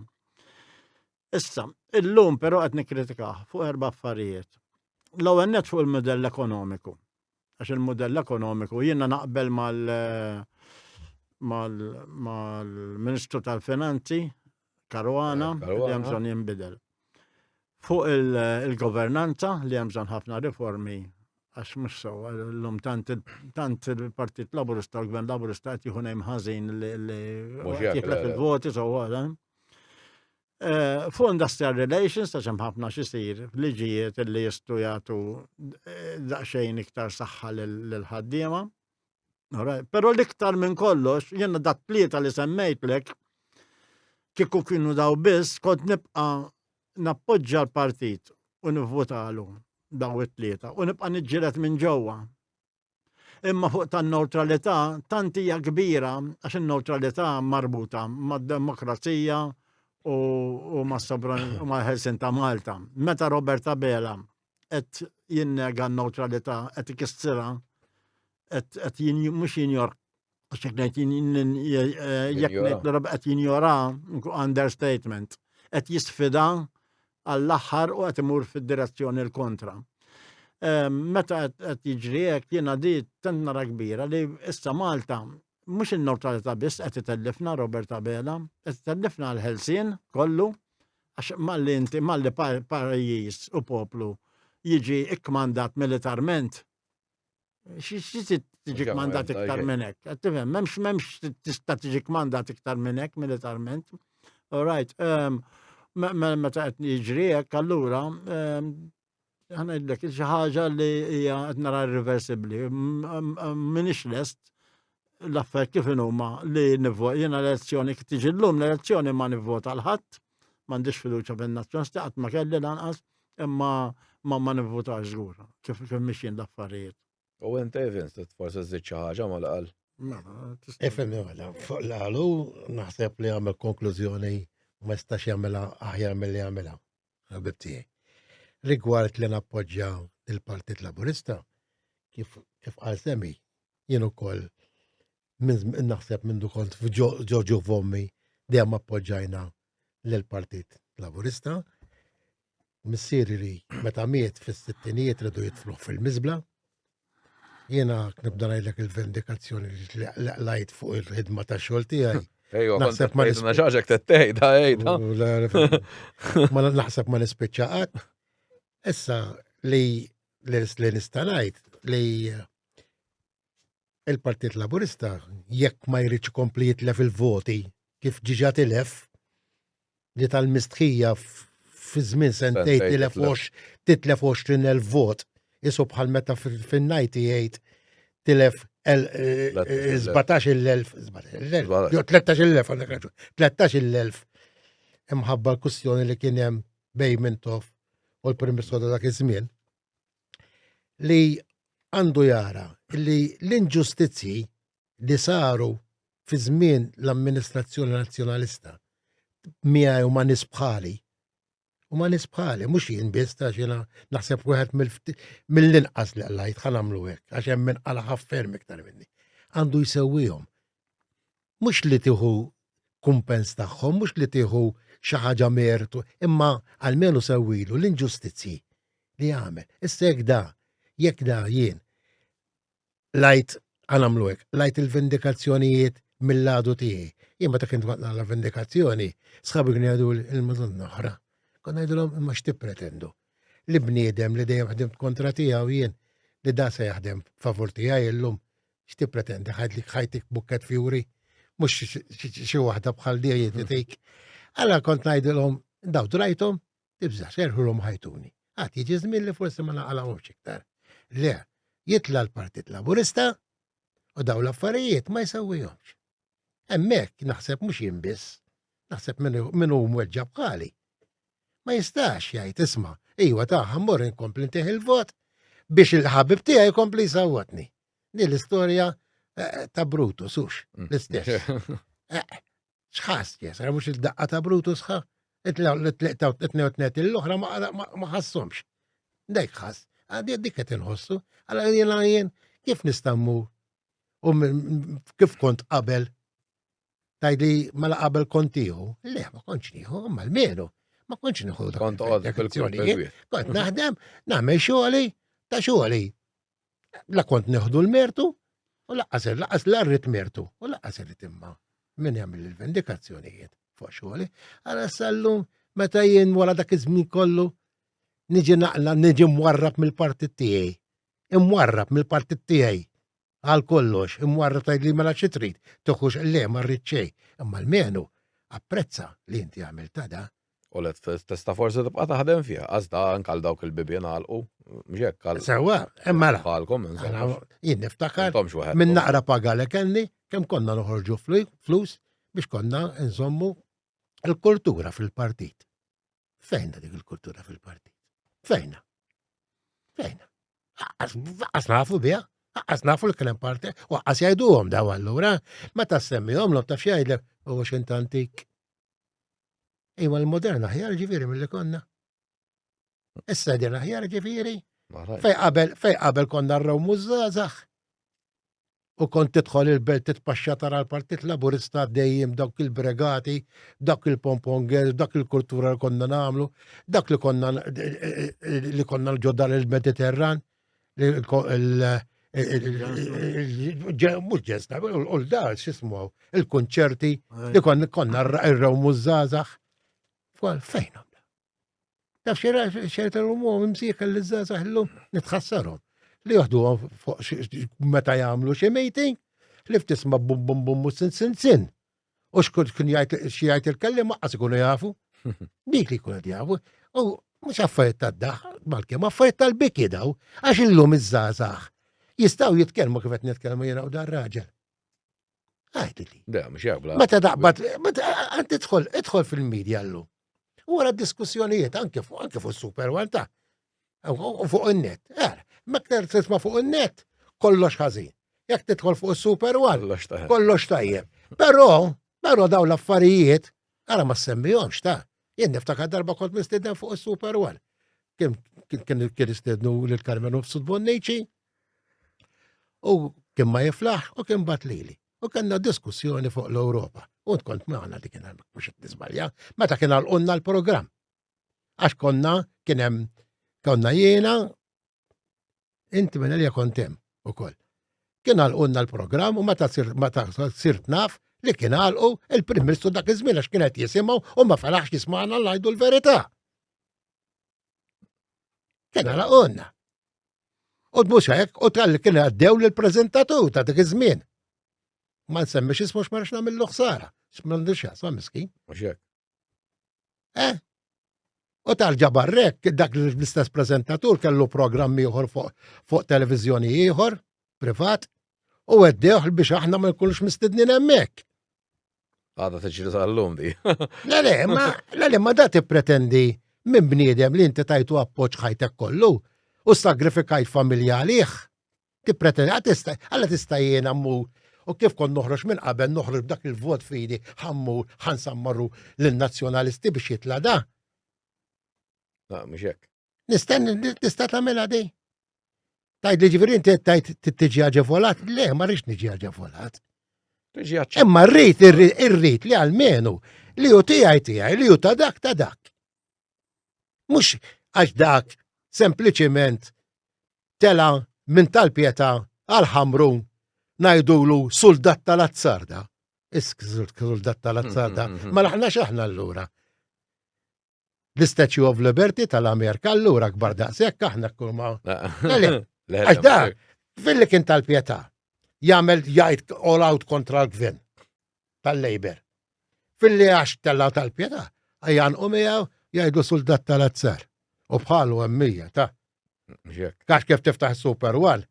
Issa, illum però qed nikkritikah fuq erba' affarijiet. L-ewwel net fuq il-mudell ekonomiku. Għax il-mudell ekonomiku jiena naqbel mal mal-Ministru tal-Finanzi, Caruana, li hemm bżonn jinbidel. Fuq il-governanza li hemm bżonn ħafna riformi għax mhux sewwa llum tant tant il-Partit Laburista u l-Gvern Laburista qed jieħu nejm ħażin li jitlef il-voti sewwa. Eh, fuq industrial relations ta' hemm ħafna xisir liġijiet li jistgħu jagħtu eh, daqsxejn iktar saħħa lill-ħaddiema. Però l-iktar minn kollox, jiena dat tlieta li semmejtlek, kieku kienu daw biss, kont nibqa' nappoġġa l-partit u nivvutalu daw it-tlieta u nibqa' niġġieled minn ġewwa. Imma fuq tan-newtralità tant hija kbira għax in-newtralità marbuta mad-demokrazija u mal-ħelsien ta' Malta. Meta Robert Abela qed jinnega n-newtralità, qed ikissirha, qed mhux jinjor għax jekk ngħid jekk ngħid li qed jinjora understatement, qed jisfida għall-aħħar u qed imur fid-direzzjoni l-kontra. Ehm, meta qed jiġri hekk jiena di tant nara kbira li issa Malta mhux in-neutralità biss qed itellifna Robert Abela, qed itellifna l-ħelsien kollu għax malli inti malli pajjiż u poplu jiġi ikkmandat militarment Xi tiġi kmandat iktar minn hekk. Qed tifhem, m'hemmx m'hemmx tista' tiġi kmandat iktar minn hekk militarment. All right. Ehm, meta qed jiġri hekk allura ehm, ħanajdlek xi ħaġa li hija qed nara irreversibbli. M'iniex lest l-affarijiet kif huma li nivvota. Jiena l-elezzjoni kif tiġi llum l-elezzjoni ma nivvota l-ħadd, m'għandix fiduċja fin-nazzjonalisti qatt ma kelli lanqas, imma ma ma nivvutax żgur kif kif mixjin l-affarijiet. U inti Vince, forsi żżid xi ħaġa ma l-qal. Ifhem mela, fuq l-għalu naħseb li għamel konklużjoni ma jistax jagħmilha aħjar milli għamilha, ħabib tiegħi. Rigward li nappoġġja il-Partit Laburista, kif kif qal Semi, jien ukoll minn naħseb minn kont ġo f'ommi dejjem appoġġajna lill-Partit Laburista. Missieri li meta miet fis-sittinijiet ridu jitfluh fil-miżbla. Jiena nibda ngħidlek il-vendikazzjoni li lajt fuq il-ħidma ta' xogħol tiegħi. Ejwa, naħseb ma nispiċċax tettejda, ejda. Ma naħseb ma nispiċċa qatt. Issa li li nista' ngħid li il-Partit Laburista jekk ma jridx ikompli jitlef il-voti kif ġiġa tilef li tal-mistħija fi żmien sentej tilef titlef 20,000 vot isu bħal meta fin-98 tilef 17,000 13,000 għandek raġun 13,000 imħabba l-kwistjoni li kien hemm bej Mintoff u l-Prim Ministru ta' dak iż-żmien li għandu jara li l-inġustizzji li saru fi żmien l-amministrazzjoni nazzjonalista miegħi u ma' nies bħali u ma' nies bħali, mhux jien biss ta' jiena naħseb wieħed mill-inqas li qlajt ħa nagħmlu hekk għax hemm min qala ħafferm iktar minni. Għandu jsewwihom. Mhux li tieħu kumpens tagħhom, mhux li tieħu xi ħaġa mertu, imma almenu sewwilu l-inġustizzji li għamel. Issa jekk da, jekk da jien lajt għanamlu hekk, lajt il-vendikazzjonijiet mill-għadu tiegħi. Jien meta kien kont nagħmel vendikazzjoni, sħabi kienu jgħidu il-Madonna oħra. Kont ngħidulhom imma x'tippretendu? Li bniedem li dejjem ħdimt kontra tiegħu jien li da se jaħdem favur tiegħi illum X'tippretendi ħajtlik ħajtik bukket fjuri? Mhux xi waħda bħal di jtik. Alla kont ngħidilhom daw drajthom tibżax erħulhom ħajtuni. Għad jiġi żmien li forsi ma naqalgħux iktar. Le, jitla l-Partit Laburista u daw l-affarijiet ma jsewwihomx. Hemmhekk naħseb mhux jien biss, naħseb min hu mweġġa' bħali. Ma jistax jgħid isma' iwa ta' ħammur inkompli ntih il-vot biex il-ħabib tiegħi jkompli jsawwatni. Di l-istorja eh, ta' Brutus, hux mm. l-istess. Eh, x'ħass jesar, mhux il-daqqa ta' Brutus ħa, it-tnejn l-oħra ma ħassomx. Dek ħass, għadi dik qed inħossu, għala jiena jien kif nista' mmur u kif kont qabel Tajli mela qabel kont tieħu. Le, ma kontx nieħu, imma l-menu. Ma kontx nieħu dak. Kont toqgħod fil-kwistjoni. Kont naħdem, nagħmel xogħli ta' xogħli. La kont nieħdu l-mertu u laqqas laqas la rrid mertu u laqqas irrid imma min jagħmel il-vendikazzjonijiet fuq xogħli. Għala sallum meta jien wara dak iż-żmien kollu niġi naqla niġi mwarrab mill-partit tiegħi. Imwarrab mill-partit tiegħi għal kollox, imwarra tgħid li mela xi trid, toħux le ma rrid xejn. Imma l-menu apprezza li inti għamilt da. U li tista' forsi tibqa' taħdem fiha, għax da anke għal dawk il-bibien għalqu, mhux hekk għal. Sewwa, imma la. Bħalkom insomma. Jien niftakar minn naqra paga li kelli kemm konna noħorġu flus biex konna nżommu il-kultura fil-partit. Fejna dik il-kultura fil-partit? Fejna? Fejna? Għas nafu biha, għas nafu li kien parti, u għas jgħiduhom daw allura, meta semmihom l taf jgħidlek, u għax int antik. Iwa l-moderna aħjar ġifieri mill-li konna. Issa din aħjar ġifieri. Fej qabel, fej qabel konna rrew mużżazax. U kont tidħol il-belt titpaxxa tara l-Partit Laburista dejjem dawk il-bregati, dak il-pompongers, dak il-kultura li konna nagħmlu, dak li konna li konna l-ġodda l-Mediterran, mhux ġensna, u l-dar x'ismu il-kunċerti li konna rrewmu żgħażagħ. Fejn Taf xejn l-umum imsiekel li żgħażagħ illum nitħassarhom. Li joħduhom fuq meta jagħmlu xi meeting li ftisma' bum bum bum u sin sin sin. U xkun kien jgħid xi jgħid il-kellim waqqas ikunu jafu. Dik li jkunu jafu. U mhux affarijiet tad-daħ, mal-kemm affarijiet tal-biki daw, għax illum iż-żgħażagħ jistgħu jitkellmu kif qed nitkellmu jiena u dar raġel. Għajdi li. Le, mhux hekk bla. Meta daqbad, meta għand idħol, idħol fil-medja llum. U wara diskussjonijiet anke fuq anke fuq Super One ta' u fuq in-net. Eh, ma ktar tisma' fuq in-net, kollox ħażin. Jekk tidħol fuq is-Super One, kollox tajjeb. Però, però daw l-affarijiet, ara ma semmihomx ta' Jien niftakar darba kont mistieden fuq is-Super One. Kien kien kien istednu lil Carmenu Fsud Bonnici U kien ma jiflaħ u kien bat lili. U kellna diskussjoni fuq l-Ewropa. U kont magħna dik kien mhux qed niżbalja, meta kien għalqunna l-programm. Għax konna kien hemm konna jiena inti minn għalija kont hemm ukoll. Kien għalqunna l-programm u meta meta sirt naf li kien għalqu il-Prim Ministru dak iż-żmien għax kien qed jisimgħu u ma felaħx jismagħna ngħidu l-verità. Kien għalqunna. U mhux hekk, u tal kien għaddew lill-preżentatur ta' dik iż-żmien. Ma nsemmix ismu x'ma nagħmillu ħsara. X'm'għandux jaqsam miskin. Mhux hekk. Eh? U tal-ġabarrek, dak l-istess preżentatur kellu programm ieħor fuq fuq televiżjoni ieħor, privat, u għeddewh biex aħna ma nkunux mistednin hemmhekk. Għada tiġri tal-lum di. Le, le, ma, le, le, ma da tippretendi minn bniedem li inti tajtu appoġġ ħajtek kollu u sagrifikajt familja għalih. Tippretendi, għal tista' għalla tista' jiena mmur u kif kont noħroġ minn qabel noħroġ b'dak il-vot fidi ħammur ħansammarru lin-nazzjonalisti biex jitla' da. Na, mhux hekk. Nistenni tista' tagħmilha di. Tajt li ġifieri inti tajt tiġi aġevolat? Le, ma rridx niġi aġevolat. Imma rrid irrid li almenu li hu tiegħi tiegħi li hu ta' dak ta' dak. Mhux għax dak sempliċiment tela minn tal-pieta għal ħamrun ngħidulu suldat tal-azzarda. Is-suldat tal-azzarda. Mm, mm, mm, ma laħnax aħna allura. L-Statue of Liberty tal-Amerika allura kbar daqshekk aħna kull ma. Għax dak, filli kien tal-pietà, jagħmel jgħid all out kontra l-gvern tal-Labor. Filli għax tella tal-pietà, għajan u miegħu jgħidu soldat tal-azzar. U bħalu hemmija ta' Għax kif tiftaħ Super One,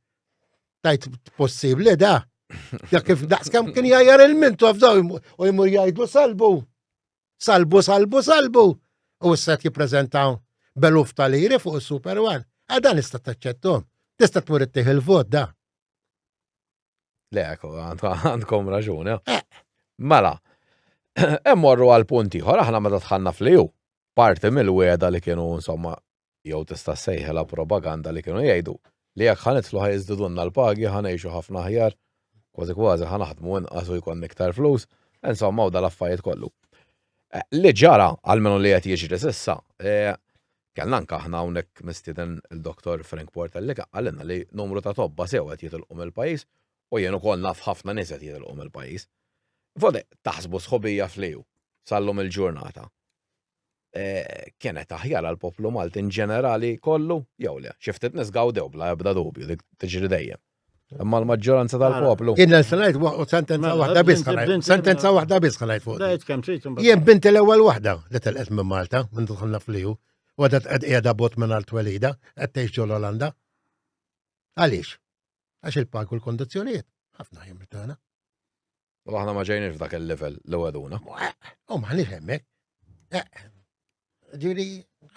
tajt possibli da. Ja kif daqs kemm kien jgħajjar il-mintu għafdaw u jmur jgħidlu salbu. Salbu, salbu, salbu! U issa qed jippreżentaw beluf ta' liri fuq is-Super One. Għal dan nista' taċċettom. Tista' tmur ittih il-vot da. Le, għandkom raġun. Eh. eh. Mela, emmorru għal punt ieħor, aħna meta dħalna fl-EU, parti mill-weda li kienu insomma jew tista' ssejħilha propaganda li kienu jgħidu li jekk ħa nidħlu ħa jiżdidulna l-pagi, ħa ngħixu ħafna aħjar, kważi kważi ħa naħdmu inqas u jkollna iktar flus, insomma u dal-affarijiet kollu. Eh, li ġara, almenu li qed jiġri s'issa, eh, kellna anke aħna hawnhekk mistieden il-Dr. Frank Portelli qalilna li numru ta' tobba sew qed jitilqu mill-pajjiż u jien ukoll naf ħafna nies qed jitilqu mill-pajjiż. Vode, taħsbu sħobija fl-EU sal-lum il-ġurnata. Eh, kienet aħjar għal poplu Malti in ġenerali kollu jew le. Xi ftit nies gawdew bla ebda dubju dik tiġri dejjem. Imma l-maġġoranza tal-poplu. Jien l-ngħid u sentenza Mela, waħda biss binti- ħanajt. binti- Sentenza waħda biss ħanajt fuq. Dajt kemm trid imbagħad. Jien binti l-ewwel waħda li telqet minn Malta, minn dħalna fl-EU, u għadha qed qiegħda bot minn għal twelida, qed tgħix ġol Olanda. Għaliex? Għax il-pag u l-kondizzjonijiet ħafna ħajja tagħna. U aħna ma ġejniex f'dak il-level li weduna. U maħniex hemmhekk. Eh, Ġifieri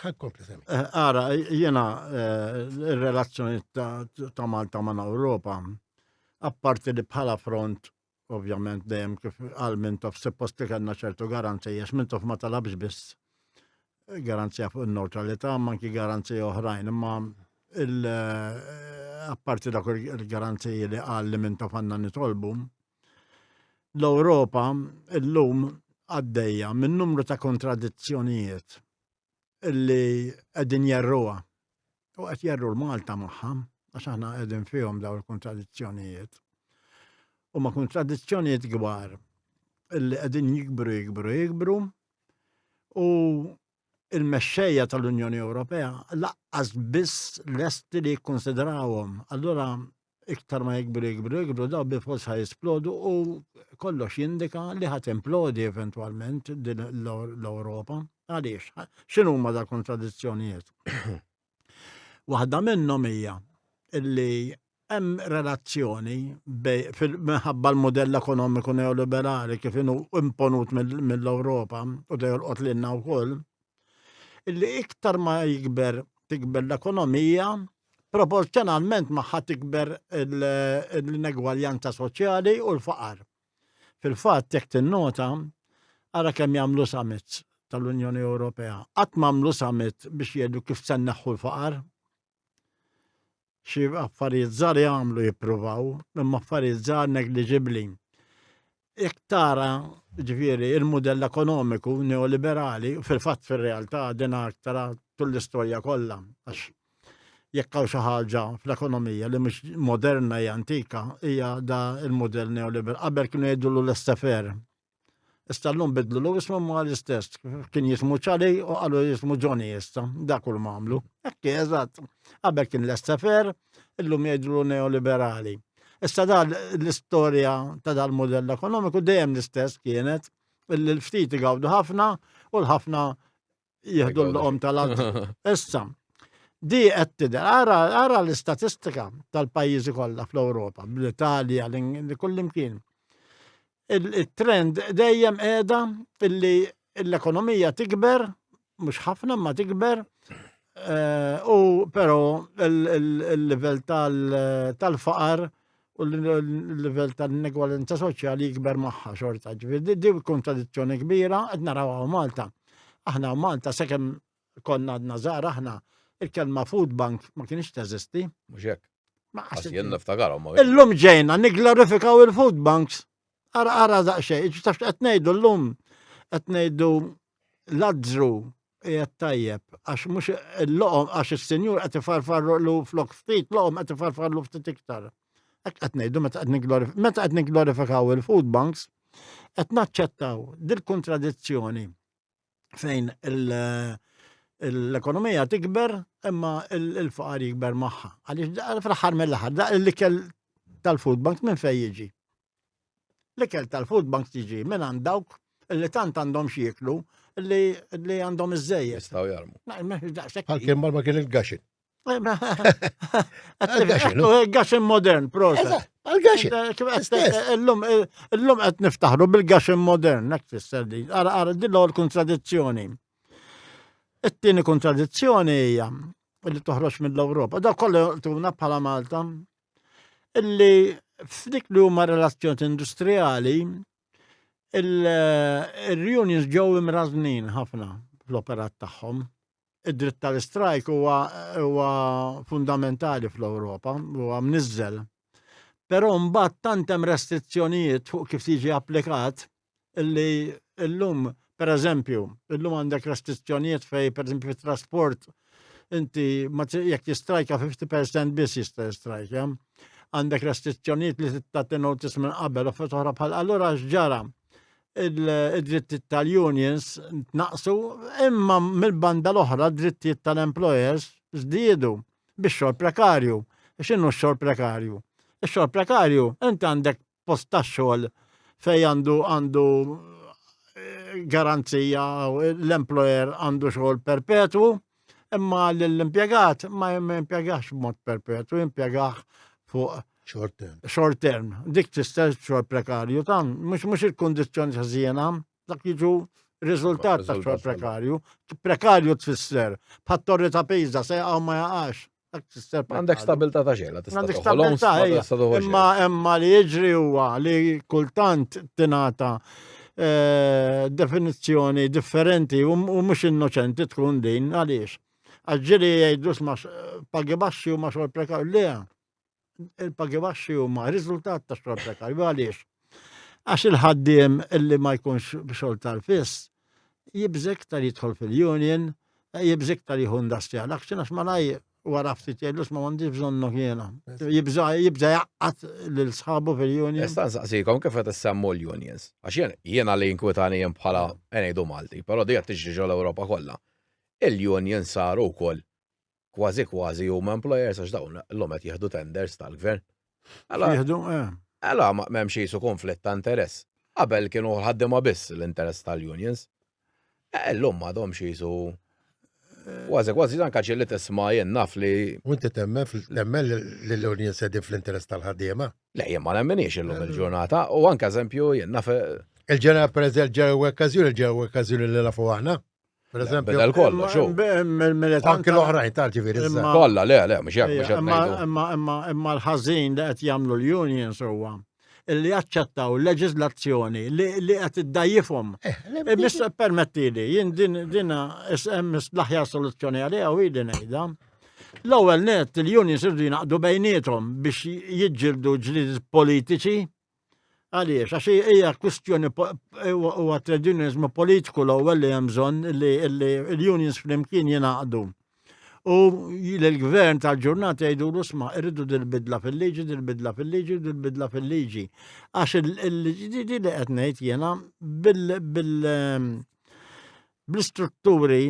ħa kompli semmi. Eh, ara, jiena eh, il-relazzjoni ta' Malta ma' Ewropa, apparti li bħala front, ovvjament dejjem kif għal Mintoff suppost li kellna ċertu garanzija, għax Mintoff ma talabx biss garanzija fuq il-neutralità, ma anki garanzija oħrajn, imma eh, apparti dak il-garanziji li qal li Mintoff għandna nitolbu, l-Ewropa illum għaddejja minn numru ta' kontradizzjonijiet illi qegħdin jerruha. U qed jerru l-Malta magħha, għax aħna qegħdin fihom dawn il-kontradizzjonijiet. U ma kontradizzjonijiet kbar illi qegħdin jikbru jikbru jikbru u il-mexxejja tal-Unjoni Ewropea laqqas biss lesti li jikkonsidrawhom. Allura iktar ma jikbru jikbru jikbru daw bil-fors ħa jisplodu u kollox jindika li ħa timplodi eventwalment din l-Ewropa. Għaliex? X'inhuma da kontradizzjonijiet? Waħda minnhom hija illi hemm relazzjoni minħabba l-modell ekonomiku neoliberali kif inhu imponut mill-Ewropa u da jolqot lilna wkoll, illi iktar ma jikber tikber l-ekonomija, proporzjonalment magħha tikber l-inegwaljanza soċjali u l-faqar. Fil-fatt, jekk tinnota, ara kemm jagħmlu summits tal-Unjoni Ewropea. Qatt m'għamlu summit biex jgħidu kif se nneħħu l-faqar. Xi affarijiet żgħar jagħmlu jippruvaw, imma affarijiet żgħar negliġibbli. Jekk tara, ġifieri, il-mudell ekonomiku neoliberali, fil-fatt fir-realtà din aktar tul l-istorja kollha, għax jekk hawn xi ħaġa fl-ekonomija li mhux moderna hija antika, hija da il-mudell neoliberal. Qabel kienu jgħidulu l-SFR. Issa llum bidlu l ismu ma l-istess. Kien jismu Ċali u qalu jismu Johnny issa. Dak kull ma għamlu. Hekk eżatt. Qabel kien l-SFR, illum jgħidulu neoliberali. Issa da l-istorja ta' dal-modell ekonomiku dejjem l-istess kienet illi l-ftit igawdu ħafna u l-ħafna jieħdu l-loqom tal-art. Issa, di qed tidher, ara, ara l-istatistika tal-pajjiżi kollha fl-Ewropa, bl-Italja, li kullimkien. Il-trend dejjem qiegħda illi l-ekonomija tikber, mhux ħafna ma tikber, eh, u però il-livell tal-faqar u l-livell tal-inegwalenza soċjali jikber magħha xorta. Ġifieri di kontradizzjoni kbira qed naraw hawn Malta. Aħna Malta sakemm konna għadna żgħar aħna il-kelma food bank ma kienx teżisti. Mhux hekk. Ma jien niftakar ma. Illum ġejna nigglorifikaw il-food banks. Ara ara daqsxejn, taf qed ngħidu llum qed ngħidu Lazzru qiegħed tajjeb għax mhux il-loqom għax is-sinjur qed ifarfarlu flok ftit loqom qed ifarfarlu ftit iktar. Hekk qed ngħidu meta qed meta qed nigglorifikaw il-food banks qed naċċettaw dil-kontradizzjoni fejn l-ekonomija tikber imma il-faqar jikber magħha. Għaliex fl-aħħar mill-aħħar da l-ikel tal-food banks minn fejn jiġi. L-ikel tal-food banks jiġi minn għand dawk li tant għandhom x'jieklu li li għandhom iż-żejjed. Jistgħu jarmu. Bħal kien ma kien il-gaxin. Gaxin modern, proset. Għal-gaxin. Illum illum qed niftaħru bil-gaxin modern, hekk tfisser din. Ara ara din l-ewwel kontradizzjoni. It-tieni kontradizzjoni hija li toħroġ mill-Ewropa. Da kollu tuna bħala Malta illi f'dik li huma relazzjoni industrijali il-reunions ġew imrażnin ħafna fl-operat tagħhom. Id-dritt tal-istrajk huwa fundamentali fl-Ewropa, huwa mniżżel. Però mbagħad tant hemm restrizzjonijiet fuq kif tiġi applikat illi illum, per eżempju, illum għandek restrizzjonijiet fej, per eżempju, fit-trasport, inti jekk jistrajka 50% biss jista' jistrajka. Għandek restrizzjonijiet li tagħti notice minn qabel u oħra bħal allura x'ġara id-drittijiet tal-unions tnaqsu imma mill-banda l-oħra d-drittijiet tal-employers żdiedu bix-xogħol prekarju. X'inhu x-xogħol prekarju? Ix-xogħol prekarju, inti għandek post tax-xogħol fej għandu għandu eh, garanzija l-employer għandu xogħol perpetwu, imma l-impjegat ma jimpjegax b'mod perpetwu, jimpjegah fuq short term. Short term. Dik tista' xogħol prekarju tan, mhux mhux il-kundizzjoni ħżiena, dak jiġu riżultat ta' xogħol prekarju. Prekarju tfisser bħat torri ta' Pisa se jaqgħu ma jaqax. Għandek stabilta ta' xejn, tista' Għandek stabilta, imma imma li jiġri huwa li kultant tingħata eh, definizzjoni differenti u mhux innoċenti tkun din għaliex. Għax ġieli jgħidu sma pagi baxxi u ma xogħol prekarju. Le, il-pagi baxxi huma riżultat ta' xogħol prekarju għaliex. Għax il-ħaddiem illi ma jkunx xogħol tal-fiss jibża' iktar jidħol fil-union, jibża' iktar jieħu industrial action għax malaj wara ftit jgħidlu ma m'għandix bżonnok jiena. Jibża' jibża' jgħaqqad lil sħabu fil-union. Issa nsaqsikom kif qed issemmu l-unions. Għax jien jiena li jinkwitani jien bħala ngħidu Malti, però di qed tiġri ġol Ewropa kollha. Il-unions saru wkoll kważi kważi huma employers għax dawn illum qed jieħdu tenders tal-gvern. Jieħdu, eh. Għala m'hemmx qisu konflitt ta' interess. Qabel kienu ħaddiema biss l-interess tal-unions. Eh, illum m'għadhomx qisu Kważi, kważi anka ġieli tisma' jien naf li. U inti temmen temmen li l-unions qegħdin fl-interess tal-ħaddiema? Le, jien ma nemminix illum eh. il-ġurnata u anke eżempju jien naf. Il-ġeneral per eżempju, ġew okkażjoni, ġew okkażjoni li nafu aħna. Per eżempju, Bedel kollox, xu. Anki l-oħrajn tal ġifieri. Kollha, le, le, mhux hekk mhux Imma imma imma imma l-ħażin li qed jagħmlu l-unions huwa illi jaċċettaw leġiżlazzjoni li qed iddajjifhom. Eh, eh, permettili, jien din dina hemm l-aħjar soluzzjoni għaliha u ili ngħidha. L-ewwel net il-unions irdu jingħaqdu bejniethom biex jiġġieldu ġlied politiċi Għaliex, għax hija kwistjoni huwa trade unionismu politiku l-ewwel li hemm bżonn li l-unions flimkien jingħaqdu. U l-gvern tal-ġurnata jgħidulu sma' irridu dil-bidla fil-liġi, dil-bidla fil-liġi, dil-bidla fil-liġi. Għax il-liġi li qed ngħid jiena bil bl-istrutturi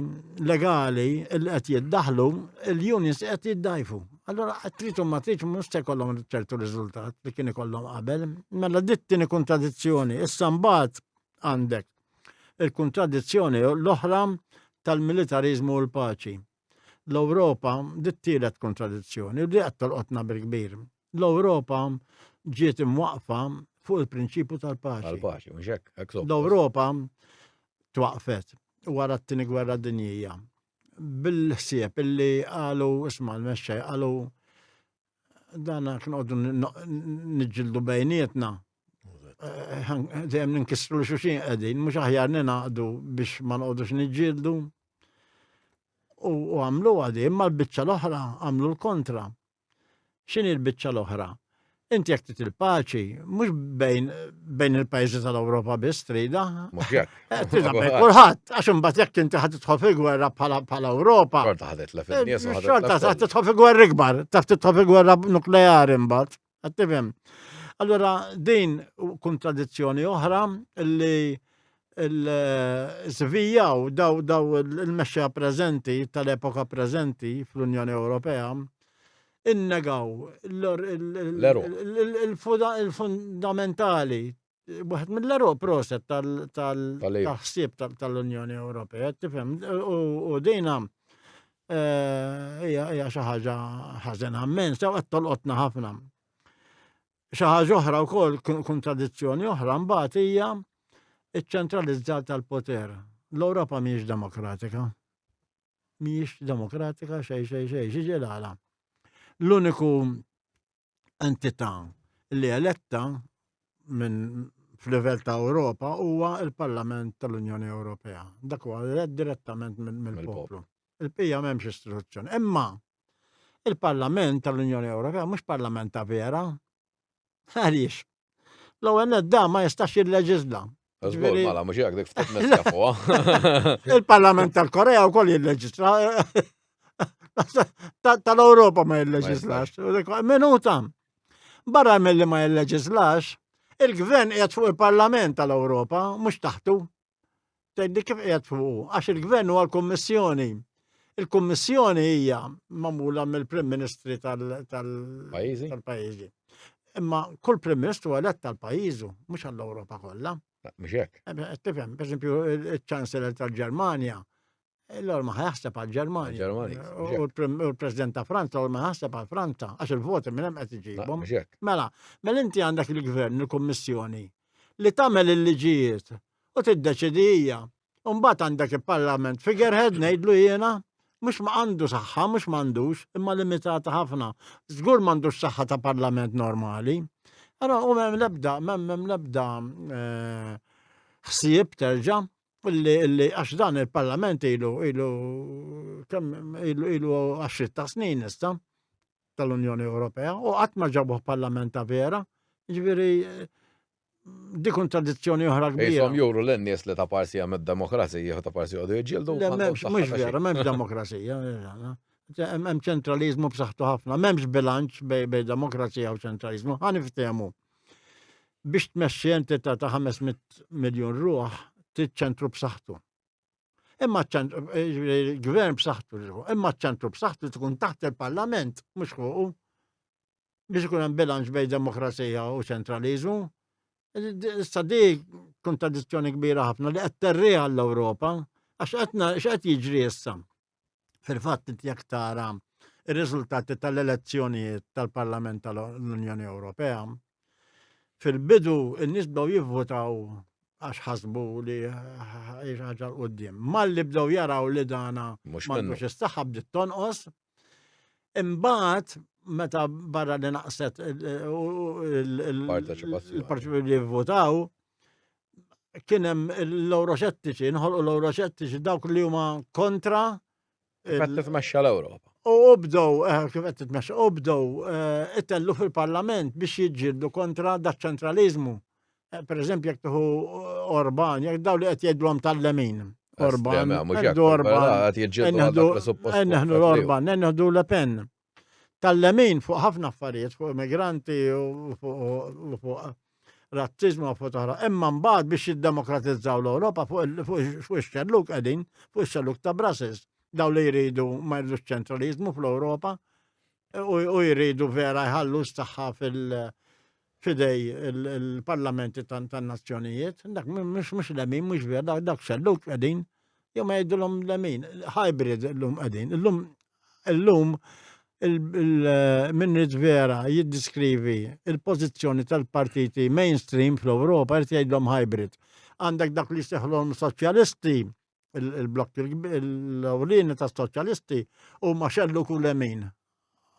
legali li qed jiddaħlu, il-unions qed jiddajfu. Allora trid u ma tridx mhux se jkollhom ċertu riżultat li kien ikollhom qabel. Mela dit tieni kontradizzjoni. Issa mbagħad għandek il-kontradizzjoni l-oħra tal-militarizmu u l-paċi. L-Ewropa dit tielet kontradizzjoni u di qed tolqotna bil-kbir. L-Ewropa ġiet imwaqfa fuq il-prinċipju tal-paċi. Tal-paċi, mhux hekk, L-Ewropa twaqfet wara t-tieni gwerra dinjija bil-ħsieb illi qalu isma' l-mexxej qalu dana kien qogħdu niġġieldu bejnietna. Eh, dejjem ninkissru l xuxin qegħdin, mhux aħjar ninaqdu biex ma noqogħdux niġġieldu. U għamlu għadi, imma l-biċċa l-oħra għamlu l-kontra. X'inhi l-biċċa l-oħra? Inti jekk trid il-paċi, mhux bejn bejn il-pajjiżi tal-Ewropa biss trida. Mhux hekk. Eh, trida bejn kulħadd, għax imbagħad jekk inti ħad tidħol fi gwerra bħala bħala Ewropa. Xorta ħadet la fin-nies eh, Xorta ħad tidħol fi gwerra ikbar, taf tidħol fi gwerra nukleari imbagħad. Qed tifhem? Allura din kontradizzjoni oħra li l-żvijaw daw daw il-mexxejja preżenti tal-epoka preżenti fl-Unjoni Ewropea innegaw il-fundamentali waħed mill-eruq proset tal-ħsieb tal-Unjoni Ewropea, tifhem, u dina eh, hija xi ħaġa ħażena immens, sew qed tolqotna ħafna. Xi ħaġa oħra wkoll kontradizzjoni oħra mbagħad hija iċ-ċentralizzar tal-poter. L-Ewropa mhijiex demokratika. Mhijiex demokratika xejn xejn xejn, xi ġelala. L-uniku entità li eletta minn f'livell ta' Ewropa huwa l-Parlament tal-Unjoni Ewropea. Dak huwa elett direttament mill-poplu. Il-bqija m'hemmx istituzzjoni. Imma il-Parlament tal-Unjoni Ewropea mhux parlament ta' vera. Għaliex? L-ewwel nett da ma jistax jilleġiżla. Żgur, mela mhux hekk dik ftit mistafuha. Il-Parlament tal-Korea wkoll jilleġisla. Tal-Ewropa ma jilleġislax. Minuta. Barra milli ma jilleġislax, il-gvern qiegħed fuq il-Parlament tal-Ewropa, mhux taħtu. Tgħidli kif qiegħed fuqu? Għax il-gvern huwa l-Kummissjoni. Il-Kummissjoni hija magħmula mill-Prim Ministri tal-pajjiżi. Imma kull Prim Ministru elett għal pajjiżu, mhux għall-Ewropa kollha. Mhux hekk. Eh, tifhem, pereżempju, il-Chancellor tal-Ġermanja, l-għor ma ħjaħseb għal-Ġermanja. U l-President ta' Franza, l ma ħjaħseb għal Franza, għax il-voti minn hemm qed iġibhom. Mela, mela inti għandek il-gvern, il-Kummissjoni, li tagħmel il-liġijiet u tiddeċidi hija. U mbagħad għandek il-Parlament figurehead ngħidlu jiena, mhux ma għandu saħħa, mhux m'għandux, imma limitata ħafna. Żgur m'għandux saħħa ta' parlament normali. Allora u m'hemm l-ebda, m'hemm l-ebda eh, ħsieb terġa' illi illi għax dan il-parlament ilu ilu kemm ilu ilu għaxriet ta' snin issa tal-Unjoni Ewropea u qatt ma ġabuh parlament ta' vera. Ġifieri di kontradizzjoni oħra kbira. Jisom juru l-nies li ta' parsi hemm id-demokrazija u ta' parsi għodu jiġġieldu. Le m'hemmx mhux vera, m'hemmx demokrazija. Hemm ċentralizmu b'saħħtu ħafna, m'hemmx bilanċ bej demokrazija u ċentralizmu. Ħa niftehmu. Biex tmexxi entità ta' 500 miljun ruħ, trid ċentru b'saħħtu. Imma ċ-ċentru, b'saħħtu, imma ċ-ċentru b'saħħtu tkun taħt il-parlament, mhux fuqu. Biex ikun hemm bilanċ bejn demokrazija u ċentraliżmu. Issa di kontradizzjoni kbira ħafna li qed terriha l-Ewropa għax qed x'qed jiġri issa. Fil-fatt inti jekk tara ir-riżultati tal-elezzjonijiet tal-Parlament tal-Unjoni Ewropea, fil-bidu n-nies bdew jivvutaw għax ħasbu li ħaġa l-qoddim. Malli bdew jaraw li dana m'għandux is-saħħa bdiet tonqos. Imbagħad meta barra li naqset il-parteċipazzjoni li votaw, kien hemm l-euroxettiċi, nħolqu l-euroxettiċi dawk li huma kontra. Kif qed titmexxa l-Ewropa. U bdew, eh, kif qed titmexxa, u bdew eh, itellu fil-Parlament biex jiġġieldu kontra dat ċentraliżmu. Eh, per eżempju, jekk tuħu Orban, jekk daw li qed jgħidulhom tal-lemin. Orban, Orban, neħdu l-Orban, neħdu Le Pen. Tal-lemin fuq ħafna affarijiet, fuq immigranti u fuq razzizmu u fuq oħra. Imma mbagħad biex jiddemokratizzaw l-Ewropa fuq ix-xelluk qegħdin, fuq ix-xelluk ta' Brussels. Daw li jridu ma jridux ċentralizmu fl-Ewropa u jridu vera jħallu s-saħħa fil- fidej il-parlamenti tan-nazzjonijiet, dak mhux lemin, mhux vera, dak xelluk qegħdin, jew ma jgħidulhom lemin, hybrid illum qegħdin. Illum illum min rid vera jiddiskrivi il-pożizzjoni tal-partiti mainstream fl-Ewropa jrid jgħidlhom hybrid. Għandek dak li seħlhom soċjalisti, il-blokk l-ewlieni tas-soċjalisti huma xelluk u lemin.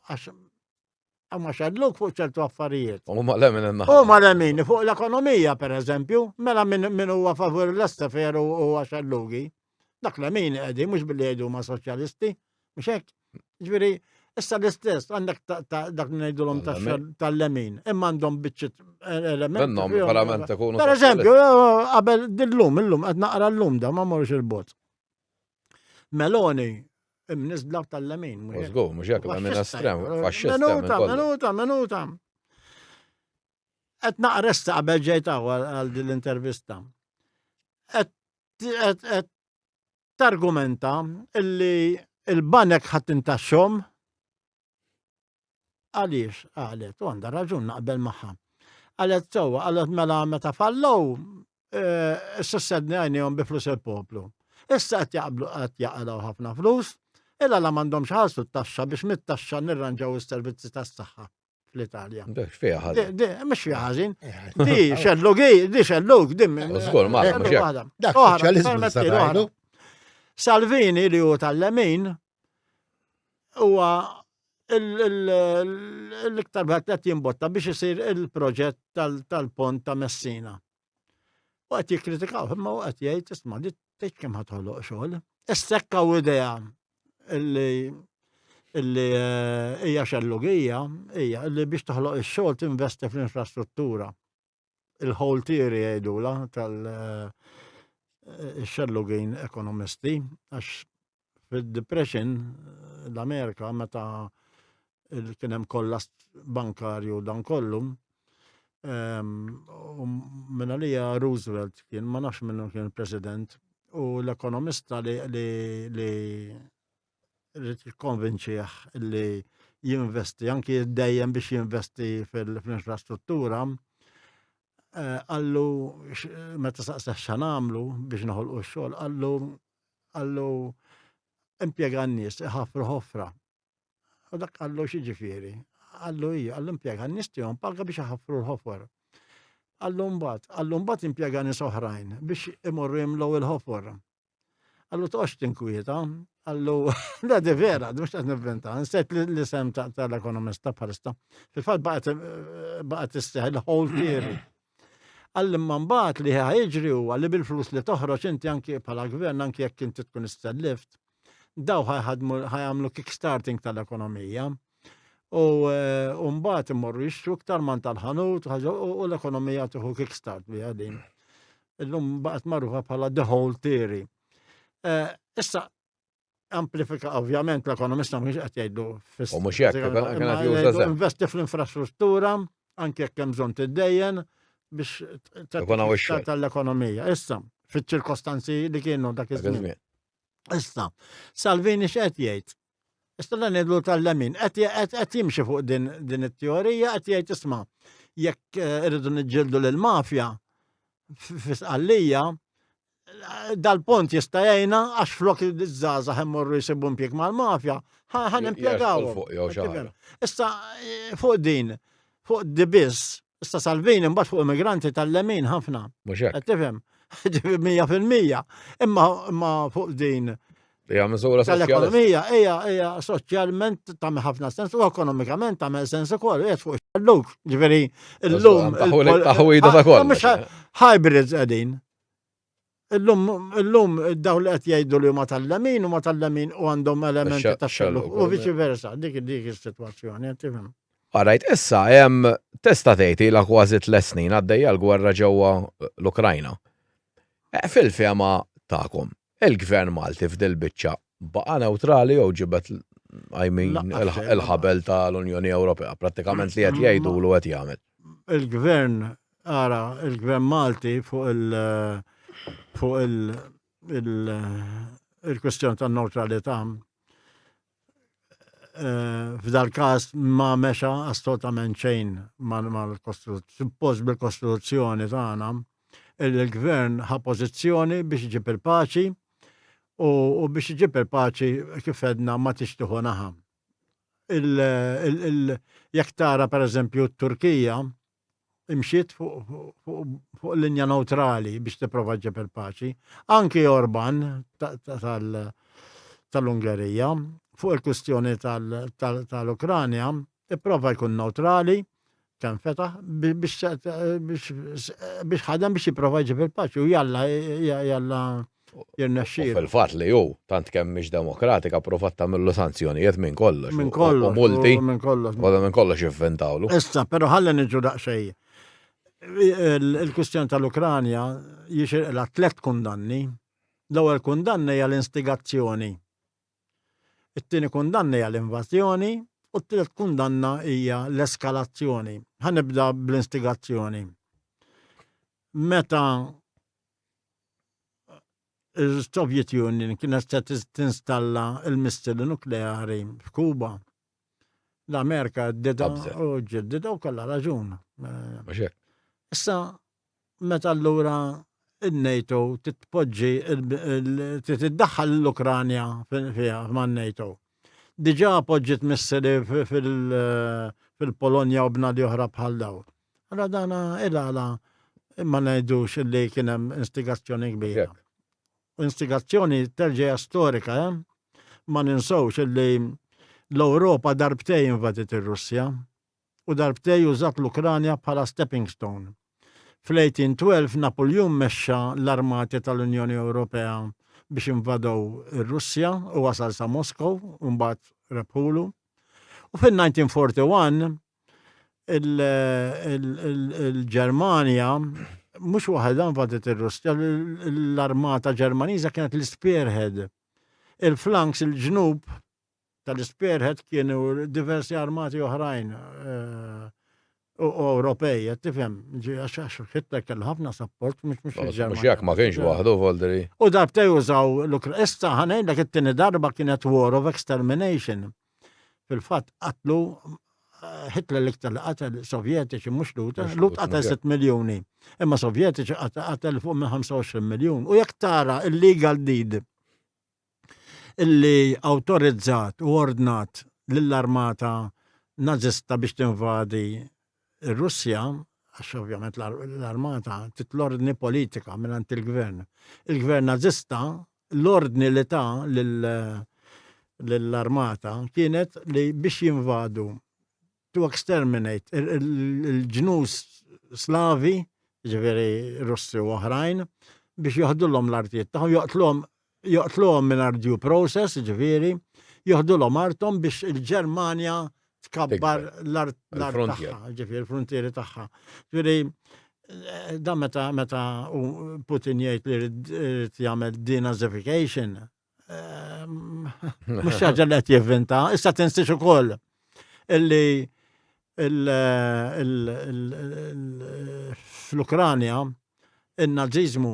Għax Huma xelluk fuq ċertu affarijiet. Huma lemin in-naħa. Huma lemin fuq l-ekonomija pereżempju, mela min huwa favur l-estefer huwa xellugi. Dak lemin qegħdin mhux billi jgħidu ma' soċjalisti, mhux hekk. Ġifieri, issa l-istess għandek dak li ngħidulhom tal-lemin, imma għandhom biċċiet elementi. Minnhom verament ikunu. Per eżempju, eh, qabel dillum, illum qed naqra llum da ma morx il-bot. Meloni imniżbla tal-lemin. Żgur, mhux hekk lemin estrem, faxxista. Minuta, minuta, minuta. Qed naqra issa qabel ġejt għal din l-intervista. Qed targumenta illi il-banek ħadd intaxxhom Għaliex, qalet, u għandha raġun naqbel magħha. Qalet sewwa, qalet mela meta fallow, eh, s-sussedni għajnihom bi flus il-poplu. Issa qed jaqblu qed jaqalgħu ħafna flus, illa la m'għandhomx ħalsu t-taxxa biex mit-taxxa nirranġaw is-servizzi tas-saħħa fl-Italja. Fiha ħażin. Mhux fiha ħażin. Di xellug, di xellug, di. Żgur, ma mhux hekk. Dak soċjaliżmu Salvini li hu tal-lemin huwa l-iktar wieħed qed jimbotta biex isir il-proġett tal-pont ta' Messina. U qed jikkritikaw, imma u qed jgħid isma' li tgħid kemm ħatħoloq xogħol. Issekka u idea illi illi eh, hija xellugija hija illi biex toħloq ix-xogħol tinvesti fl-infrastruttura. il-whole theory jgħidula tal-xellugin eh, ekonomisti, għax fil-depression l-Amerika meta kien hemm kollass bankarju dan kollu, ehm, u minn għalija Roosevelt kien, ma nafx minnu kien president, u l-ekonomista li, li, li rrid jikkonvinċih li jinvesti, anki jiddejjen biex jinvesti fil-infrastruttura, eh, għallu meta saqseh x'għamlu biex noħolqu x-xogħol, għallu għallu impjega n-nies iħaffru ħofra. U dak qallu x'jiġifieri? Qallu hija, qallu impjega n-nies tihom paga biex iħaffru l-ħofor. Qallu mbagħad, qallu mbagħad impjega nies oħrajn biex imorru jimlew il-ħofor. Qallu toqgħodx tinkwieta, qallu le di vera, mhux qed nivvinta, nsejt l-isem tal-ekonomista bħalissa. Fil-fatt baqgħet baqgħet isseħ il-whole theory. Qalli imma mbagħad li ħa jiġri huwa li bil-flus li toħroġ inti anki bħala gvern anki jekk inti tkun istellift, daw ħa jħadmu ħa jagħmlu kickstarting tal-ekonomija. U eh, mbagħad imorru jixtru iktar man tal-ħanut u l-ekonomija tieħu kickstart biha din. Illum baqgħet magħrufa bħala the whole theory. Eh, issa amplifika ovvjament l-ekonomista mhux qed jgħidu fis. U mhux hekk, kien investi fl-infrastruttura, anke jekk hemm bżonn tiddejjen biex tal-ekonomija. Issa, fiċ-ċirkostanzi li kienu dak iż-żmien. Issa, Salvini x'qed jgħid? Issa dan ngħidlu tal-lemin, qed jimxi fuq din din it-teorija, qed jgħid isma' jekk eh, irridu niġġieldu lill-mafja fi Sqallija, dal-pont jista' jgħinna għax flok iż-żgħażagħ immorru jsibu impjieg mal-mafja, ħa nimpjegawhom. Issa eh, fuq din, fuq di biss, issa Salvini mbagħad fuq immigranti tal-lemin ħafna. Mhux hekk. Tifhem? 100%. Imma imma fuq din Hija miżura tal-ekonomija hija hija soċjalment tagħmel ħafna sens u ekonomikament tagħmel sens ukoll qiegħed fuq xalluk. Ġifieri illum taħwida ta' kollox. Hybrids qegħdin. Illum illum daw li qed jgħidu li huma tal-lemin huma tal-lemin u għandhom elementi ta' xelluk u viċi versa dik dik is-sitwazzjoni, tifhem. Alright, issa hemm tista' tgħid ilha kważi tliet snin għaddejja l-gwerra ġewwa l-Ukrajna. Eh, fil-fehma tagħkom, il-gvern Malti f'dil biċċa baqa' newtrali jew ġibed I mean, il-ħabel tal-Unjoni Ewropea, prattikament li qed jgħidulu qed jagħmel. Il-gvern ara, il-gvern Malti fuq il- fuq il- il-kwestjoni tan-neutralità eh, f'dal każ ma mexa assolutament xejn mal-Kostituzzjoni. Suppost bil-Kostituzzjoni tagħna il-gvern ħa pożizzjoni biex iġib il-paċi u biex iġib il-paċi kif għedna ma tixtieħu naħa. Jekk tara per eżempju t-Turkija imxiet fuq linja neutrali biex tipprova ġġib il-paċi. Anki Orban tal-Ungerija fuq il-kwistjoni tal-Ukranja ipprova jkun neutrali kemm fetaħ biex ħadem biex jipprova jġib il-paċi u jalla jalla jirnexxielu. Fil-fatt li hu tant kemm mhix demokratika provat tagħmillu sanzjonijiet minn kollox. Minn kollox. U multi. Minn kollox. U minn kollox jivvintawlu. Issa, però ħalli niġu daqsxejn. Il-kwistjoni tal-Ukranja jixirqilha tlett kundanni. L-ewwel kundanna hija l-instigazzjoni. It-tieni kundanna hija l-invażjoni u t-tielet kundanna hija l-eskalazzjoni. Ħa nibda bl-instigazzjoni. Meta il-Soviet Union kienet se tinstalla il-missili nukleari f'Kuba. L-Amerika ddida u ġiddida u kellha raġun. Issa, meta allura il-NATO titpoġġi tiddaħħal l-Ukranja fiha man-NATO. Diġà poġġiet missili fil-Polonja u bnadi oħra bħal dawn. Allora dana il-għala ma ngħidux li kien hemm instigazzjoni kbira. Instigazzjoni terġa' storika, eh? Ma ninsewx illi l-Ewropa darbtej invadiet ir-Russja u darbtej użat l-Ukranja bħala stepping stone. Fl-1812 Napuljun mexxa l-armati tal-Unjoni Ewropea biex invadow ir-Russja u wasal sa Moskow u mbagħad rebħulu. U fil-1941 il-Ġermanja mhux waħedha invadiet ir-Russja, l-armata Ġermaniża kienet l-spearhead. Il-flanks, il-ġnub tal-spearhead kienu diversi armati oħrajn eh, u Ewropej, qed tifhem, għax Hitler kellu ħafna support mhux mhux il-Ġermanja. Mhux jekk ma kienx waħdu Voldri. U darbtej użaw l-Ukra. Issa ħa ngħidlek it-tieni darba kienet war of extermination. Fil-fatt qatlu eh, Hitler l-iktar li qatel Sovjetiċi mhux Lhud, eh, Lhud qatel 6 miljuni, imma Sovjetiċi qatel fuq minn 25 miljun. U jekk tara il-legal deed illi awtorizzat u ordnat lill-armata Nażista biex tinvadi r-Russja, għax ovvjament l-armata titlordni politika mingħand il-gvern. Il-gvern Nażista l-ordni li ta lill-armata kienet li biex jinvadu to exterminate il-ġnus Slavi, ġifieri Russi u oħrajn, biex joħdulhom l-artijiet tagħhom, joqtluhom joqtluhom mingħajr due process, ġifieri, joħdulhom arthom biex il-Ġermanja tkabbar l-art tagħha, ġifieri l-frontieri tagħha. Ġifieri eh, dan meta meta Putin jgħid li jrid jagħmel denazification, eh, mhux ħaġa li qed jivvinta, issa tinsiex ukoll illi fl-Ukranja in-naziżmu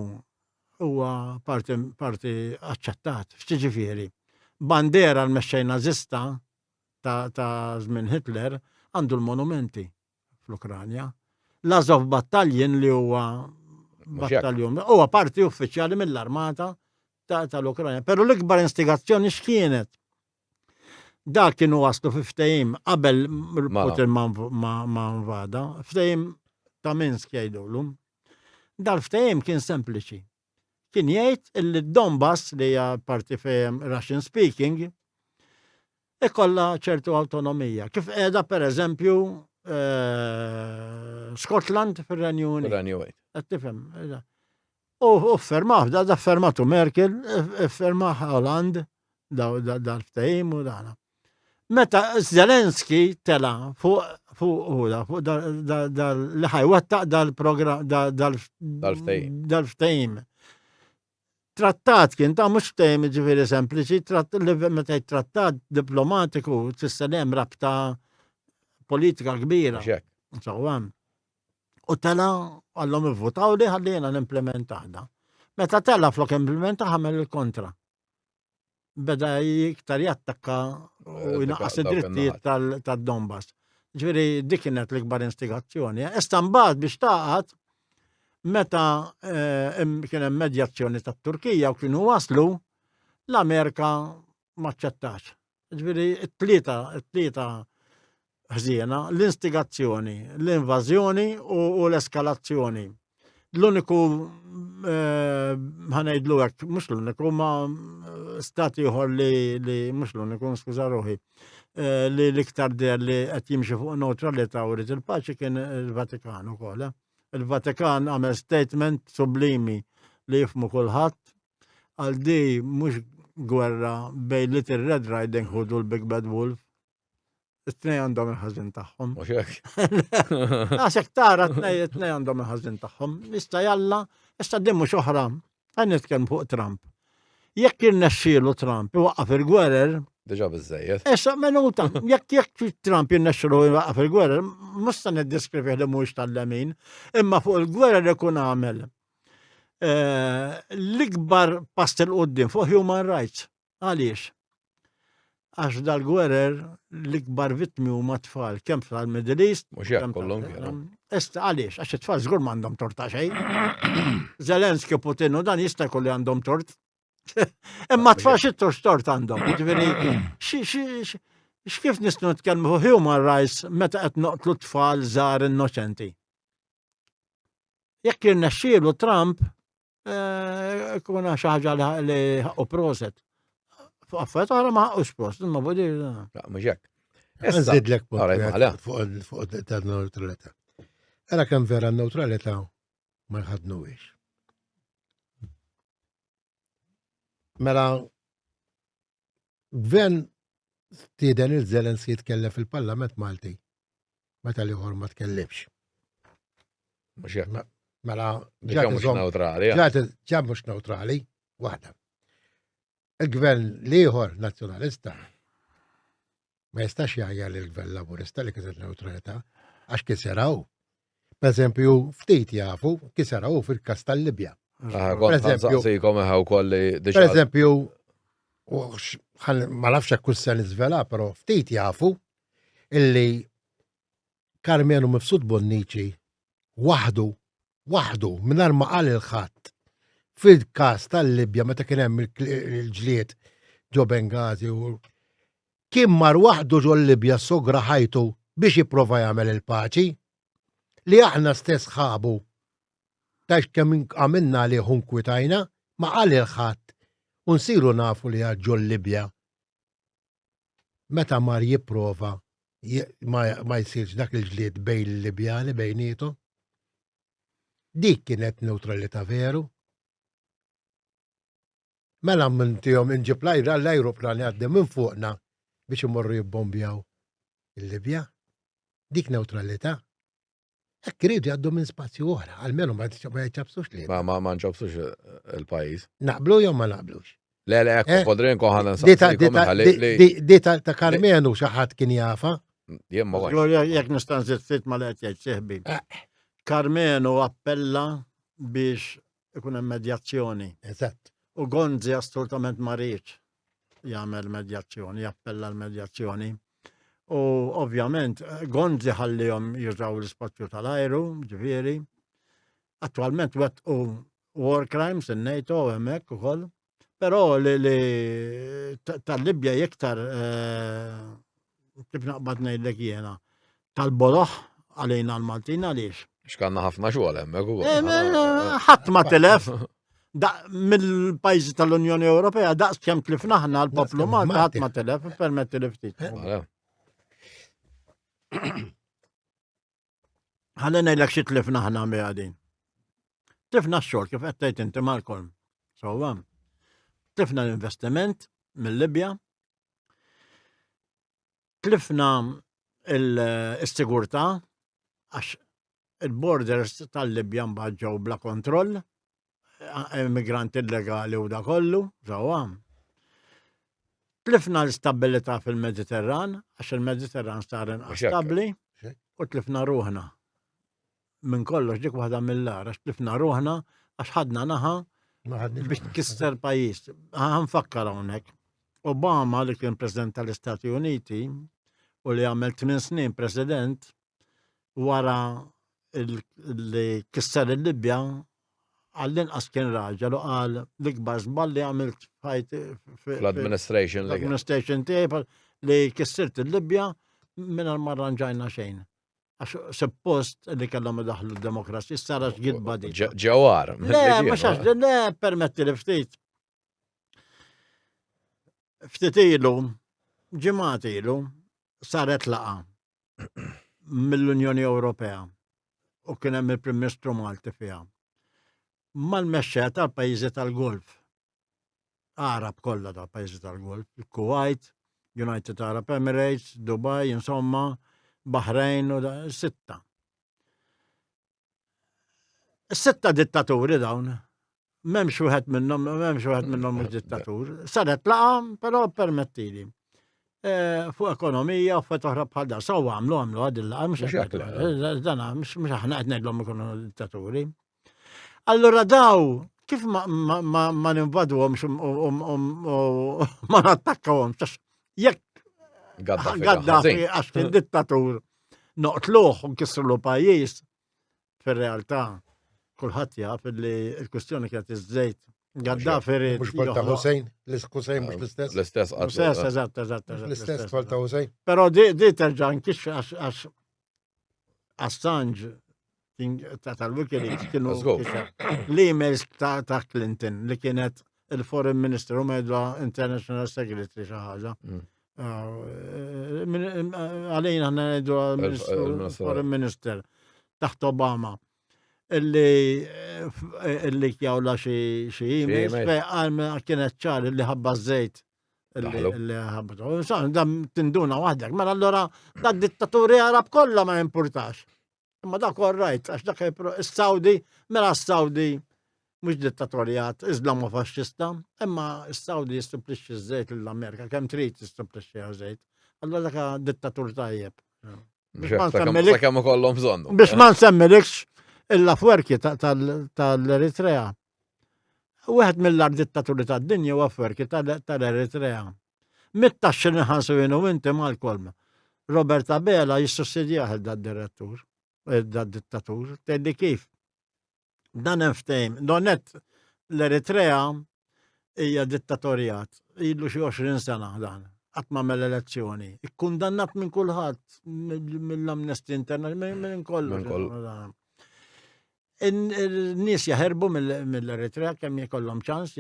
huwa parti parti aċċettat. X'tiġifieri? Bandera l-mexxej Nażista ta' ta' żmien Hitler għandu l-monumenti fl-Ukranja. L-Azov Battalion li huwa battaljun huwa parti uffiċjali mill-armata tal-Ukranja. Però l-ikbar instigazzjoni x'kienet? Dak kienu waslu fi ftehim qabel mela. Putin ma invada, ftehim ta' Minsk jgħidulu. Dal-ftehim kien sempliċi. Kien jgħid illi d-Donbass li hija parti fejn Russian speaking ikollha ċertu awtonomija. Kif qiegħda pereżempju eh, Scotland fir-Renju Unit. Renju Unit. Qed tifhem. U fermah, da da fermatu Merkel, fermah Hollande, dal-ftehim u dana. Meta Zelensky tela fuq fuq fuq li ħajwettaq dal-programm dal-ftehim. Trattat kien ta' mhux ftehim ġifieri sempliċi, meta trattat diplomatiku tfisser hemm rabta politika kbira. Sewwa. U tela għallhom ivvutaw li ħalli jiena nimplementah da. Meta tela flok implementah għamel il-kontra. Beda iktar jattakka u eh, jnaqqas id-drittijiet tad-Donbass. Ġifieri dik kienet l-ikbar instigazzjoni. Issa mbagħad biex taqgħad meta eh, kien hemm medjazzjoni tat-Turkija u kienu waslu, l-Amerika ma ċċettax. Ġifieri t-tlieta, t-tlieta ħżiena, l-instigazzjoni, l-invażjoni u l-eskalazzjoni. L-uniku eh, ħanejdlu hekk, mhux l-uniku, ma eh, stat ieħor li, li mhux l-uniku, skuża ruħi, eh, li l-iktar der li qed jimxi fuq neutralità u rrid il-paċi kien il-Vatikan ukoll. Il-Vatikan għamel statement sublimi li jifmu kulħadd Għal di mhux gwerra bejn Little Red Riding Hood u l-Big Bad Wolf. It-tnej għandhom il-ħażin tagħhom. Mhux hekk. Għax tara t-tnej għandhom il-ħażin tagħhom. Issa jalla, issa din mhux oħra. Għan nitkellem fuq Trump. Jekk jirnexxielu Trump iwaqqaf il-gwerer, Diġa biżejjed. Issa minuta, jekk jekk Trump jirnexxielu iwaqqaf il-gwerer, mhux se niddeskrivi li mhux tal-lemin, imma fuq il-gwerer ikun għamel Eh, l-ikbar pass il qoddim fuq human rights. Għaliex? Għax dal-gwerer l-ikbar vittmi huma tfal, kemm tal-Middle East. Mhux hekk kollhom kienu. Issa għaliex? Għax it-tfal żgur m'għandhom tort ta' xejn. Zelenski Putin u dan jista' jkun li għandhom tort. Imma tfal xi tort għandhom. Ġifieri x'kif nistgħu nitkellmu human rights meta qed noqtlu tfal żgħar innoċenti? Jekk jirnexxielu Trump, eh, ikun xi ħaġa li ħaqqu proset. Fuq affarijiet oħra ma ħaqqux proset, imma fuq di. Mhux hekk. Nżidlek punt fuq tal-neutralità. Era kemm vera n-neutralità ma jħadnuhiex. Mela gvern stieden il-Zelenski jitkellem fil-Parlament Malti meta l-ieħor ma tkellimx. Mhux hekk. Mela ġa mhux neutrali. Ġa mhux neutrali, waħda. Il-gvern l-ieħor nazzjonalista ma jistax jgħajjar lil gvern laburista li kiser neutralità għax kiseraw. Per eżempju, ftit jafu kiseraw fil-kas tal-Libja. Ah, per eżempju, Per eżempju, U ma nafx hekk se niżvela, però ftit jafu illi Karmenu Mifsud Bonnici waħdu, waħdu, mingħajr ma qal il-ħadd fil-każ tal-Libja meta kien hemm il-ġlied ġo Bengazi u kien mar waħdu ġo Libja sogra ħajtu biex jipprova jagħmel il-paċi li aħna stess ħabu tax kemm għamilna li hunkwitajna ma qal il-ħadd u nsiru nafu li ġo Libja meta mar jipprova ma jsirx dak il-ġlied bejn il-Libjani bejnietom. Dik kienet neutralità veru. Mela mintihom inġib l-ajra l-ajruplan jgħaddi minn fuqna biex imorru jibbombjaw il-Libja. Dik neutralità. Hekk iridu jgħaddu minn spazju oħra, almenu ma jċabsux li. Ma ma ma nċabsux il-pajjiż. Naqblu jew ma naqblux? Le, le, ekku, eh? Podrin koħan Di ta' Karmenu xi ħadd kien jafa. Jien ma Gloria, jekk nista' nżid ftit ma li qed jgħid sieħbi. Eh. Karmenu appella biex ikun hemm medjazzjoni. Eżatt. U Gonzi assolutament ma riedx jagħmel medjazzjoni, jappella l-medjazzjoni. U ovvjament Gonzi ħallihom jużaw l-ispazju tal-ajru, ġifieri. Attualment wettqu war crimes in-NATO hemmhekk ukoll. Però li, li tal-Libja iktar eh, kif naqbad ngħidlek jiena tal-boloħ għalina l-Maltin għaliex. X'kanna ħafna xogħol hemmhekk ukoll. Eh, eh, ħadd ma tilef mill-pajjiżi tal-Unjoni Ewropea daqs kemm tlifna aħna l-poplu Malta ħadd ma tilef, permetti li ftit. Ħalli ngħidlek xi tlifna aħna biha din. Tlifna x-xogħol kif qed tgħid inti Malcolm. Sewwa. Tlifna l-investiment mill-Libja. Tlifna il-sigurtà għax il-borders tal-Libja mbagħad ġew bla kontroll, immigranti illegali u da kollu, sewwa. Tlifna l-istabilità fil-Mediterran, għax il-Mediterran sar inqas stabbli, u tlifna ruħna. Minn kollox dik waħda mill-agħar, għax tlifna ruħna għax ħadna naħa biex tkisser pajjiż. Ħanfakkar hawnhekk. Obama li kien President tal-Istati Uniti u li għamel 8 snin President wara li kisser il-Libja għall-inqas kien raġel u qal l-ikbar żball li għamilt fl-administration l-administration tiegħi li kissirt il-Libja mingħajr ma rranġajna xejn. Għax suppost li kellhom idaħlu d-demokrazija, sara x'gidba di. Ġewar. Le, mhux għax le permetti li ftit. Ftit ilu, ġimgħat ilu, saret laqa mill-Unjoni Ewropea u kien hemm il-Prim Ministru Malti fiha. Mal-mexxejja tal-pajjiżi tal-Golf. Arab kollha tal-pajjiżi tal-Golf, il-Kuwait, United Arab Emirates, Dubai, insomma, Bahrain u sitta. Sitta dittaturi dawn. M'hemmx wieħed minnhom, m'hemmx wieħed minnhom mhux dittatur. Saret laqa, però permettili. Eh, fuq ekonomija u fuq oħra bħal dan. Saw għamlu għamlu għad il-laqa, mhux dan mhux aħna qed ngħidlhom ikunu dittaturi. Allura daw kif ma, ma, ma, ma ninvaduhomx u ma nattakkawhomx jekk Gaddafi għax kien dittatur noqtluh u nkissru pajjiż fir-realtà kulħadd jaf li l-kwistjoni kienet iż-żejt. Gaddafi rid. Mhux bħal ta' Hussein, l-Hussein mhux l-istess. L-istess L-istess, eżatt, eżatt. L-istess bħal ta' Hussein. Però di terġa' nkix għax Assange ta' tal-Wikileaks kienu l-emails ta' Clinton li kienet il-Foreign Minister u medwa International Secretary xi ħaġa. Mm. Ah, eh, eh, għalina ħna ngħidu Foreign Minister taħt Obama illi eh, illi kjawla xi emails fej għal kienet ċar illi ħabba żejt Illi ħabba. Dan tinduna waħdek, mela allura da dittaturi Arab kollha ma jimpurtax. Imma dak all right, għax dak is-Saudi, mela s-Saudi mhux dittatorjat Iżlamo-faxxista, imma s-Saudi jissuplixxi ż-żejt lill-Amerika, kemm trid jissuplixxi żejt. Allura dak dittatur tajjeb. Sakemm ikollhom bżonnu. Biex ma nsemmilikx il-afwerki tal-Eritrea. Wieħed mill-agħar dittaturi tad-dinja huwa Afwerki tal-Eritrea. Mit-taxxi li nħallsu jien u inti Malcolm, Robert Abela jissussidjah il dad-direttur, dad-dittatur, tgħidli kif? Dan hemm ftehim. Donet l-Eritrea hija dittatorjat, ilu xi 20 sena dan, qatt ma għamel elezzjoni. Ikkundannat minn kulħadd, mill-Amnesty International, minn kollox. In-nies jaħerbu mill-Eritrea kemm jkollhom ċans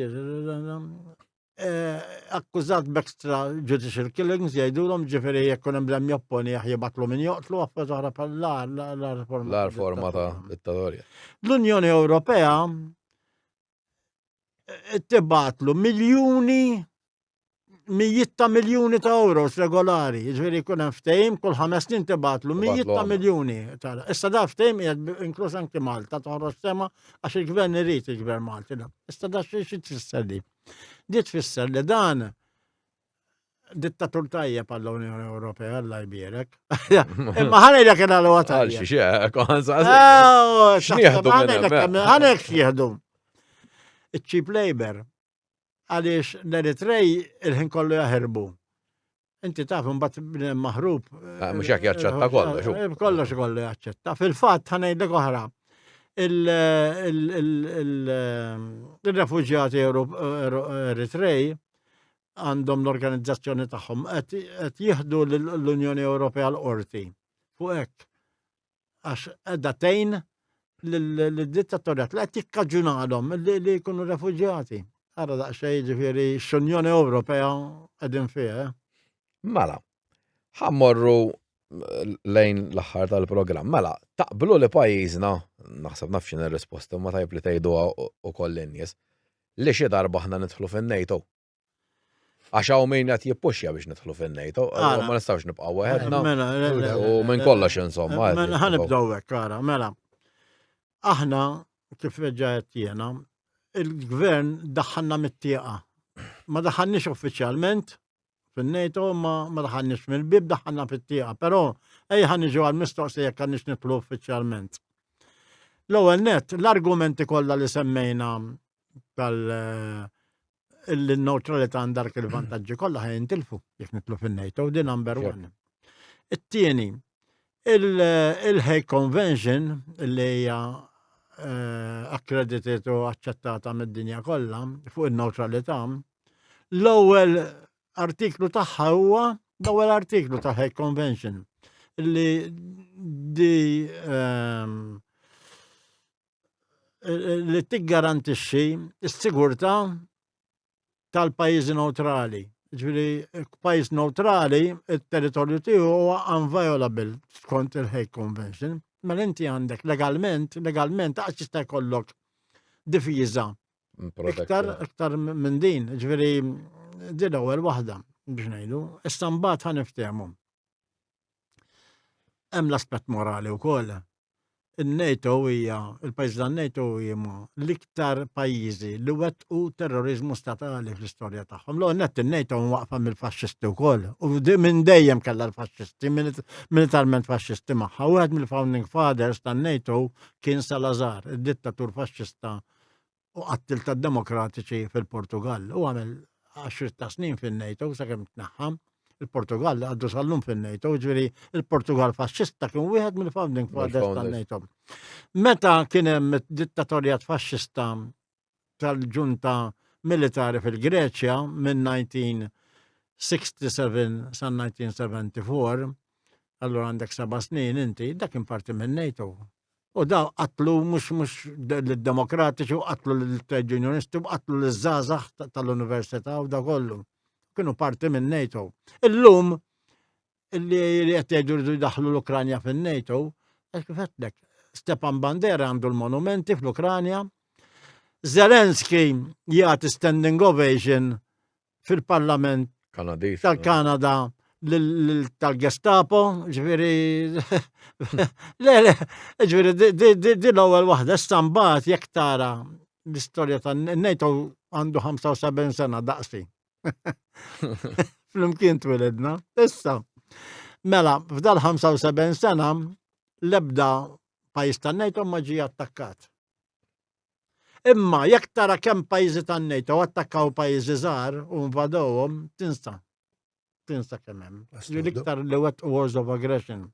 eh, akkużat b'extra judicial killings jgħidulhom ġifieri jekk hemm bdem jopponi jibatlu min joqtlu affarijiet oħra bħal l-ar forma. L-ar forma ta' dittatorja. L-Unjoni Ewropea eh, tibatlu miljuni mijiet ta' miljuni ta' euros regolari, ġifieri jkun hemm ftehim kull ħames snin tibgħatlu mijiet ta' miljuni. Issa da ftehim qiegħed inkluż anki Malta toħroġ sema għax il-gvern irid il-gvern Malti. Issa da xi tfisser li? Di tfisser li dan dittatur tajjeb għall-Unjoni Ewropea, Alla jbierek. Imma ħanejlek kien għal huwa tajjeb. X'nieħdu Ħanejlek x'jieħdu. Iċ-cheap labor Għaliex l-Eritrej il-ħin kollu jaħirbu. Inti taf imbagħad bniem maħrub. Ah, mhux hekk jaċċetta kollox. Eh, kollox kollu jaċċetta. Fil-fatt ħanejdlek oħra. Il-refuġjati Eritrej għandhom l-organizzazzjoni tagħhom qed jieħdu l-Unjoni Ewropea l-qorti fuq hekk għax qiegħda tgħin lid-dittatorjat li qed jikkaġunalhom li jkunu refuġjati. Ara daqsxejn jiġifieri x'Unjoni Ewropea qegħdin fiha. Eh? Mela, ħammorru lejn l-aħħar tal-programm. Mela, taqblu li pajjiżna, naħseb naf x'inhi r-risposta, ma tajb li tgħiduha ukoll lin-nies, li xi darba aħna nidħlu fin-NATO. Għax hawn min qed jippuxja biex nidħlu fin-NATO, ma nistgħux nibqgħu waħedna. Mela, u minn kollox insomma. Mela ħanibdew hekk ara, mela. Aħna kif ġa qed jiena, il-gvern daħħalna mit-tieqa. Ma daħħalniex uffiċjalment fin-NATO, ma ma daħħalniex mill-bib, daħħalna fit-tieqa, però ejja ħa niġu għall-mistoqsija jekk għandniex nidħlu uffiċjalment. L-ewwel nett, l-argumenti kollha li semmejna tal- il-neutralità għandha dak il-vantaġġi kollha ħaj jintilfu jekk nitlu fin-NATO, di number one. It-tieni, il-Hague Convention li hija eh, accredited u aċċettata mid-dinja kollha fuq in-neutralità, l-ewwel artiklu tagħha huwa l-ewwel artiklu ta' Hague Convention li di ehm, li tiggarantixxi s-sigurtà tal-pajjiżi neutrali. Ġifieri pajjiż neutrali, it-territorju tiegħu huwa inviolable skont il-Hague Convention. Mela inti għandek legalment, legalment għax jista' jkollok difiża iktar iktar minn din, ġifieri din l-ewwel waħda biex ngħidu. Issa mbagħad ħa niftehmu. Hemm l-aspett morali wkoll. In-NATO hija, il-pajjiżi tan-NATO huma l-iktar pajjiżi li wettqu terroriżmu statali fl-istorja tagħhom. L nett in-NATO mwaqfa mill-faxxisti wkoll u minn dejjem kellha l-faxxisti, militarment faxxisti magħha. Wieħed mill-founding fathers tan-NATO kien Salazar, id-dittatur faxxista u qattil tad-demokratiċi fil-Portugall u għamel għaxriet ta' snin fin-NATO sakemm tneħħa. Il-Portugall għaddu sal-lum fin-NATO, ġifieri il-Portugall faxxista kien wieħed mill-founding fathers tan-NATO. Meta kien hemm dittatorjat faxxista tal-ġunta militari fil-Greċja minn 1967 sa 1974, allura għandek seba' snin inti, dak kien parti minn NATO. U daw qatlu mhux mhux lid-demokratiċi u qatlu lill-trade unionisti u qatlu liż-żgħażagħ tal-università u da kollu. Kienu parti minn NATO. Illum li qed jgħidu rridu jdaħħlu l-Ukranja fin-NATO, kif għedtlek, Stepan Bandera għandu l-monumenti fl-Ukranja, Zelensky jagħti standing ovation fil-Parlament tal-Kanada tal-Gestapo, ġviri, le, le, ġviri, di l-ewwel waħda, issa mbagħad jekk tara l-istorja tan-NATO għandu 75 sena daqsi. Flimkien twilidna. Issa, mela, f'dal 75 sena, l-ebda pajjiż tan-NATO ma ġie attakkat. Imma jekk tara kemm pajjiżi tan-NATO attakkaw pajjiżi żgħar u invadewhom, tinsa. Tinsa kemm hemm. L-iktar li wet wars of aggression.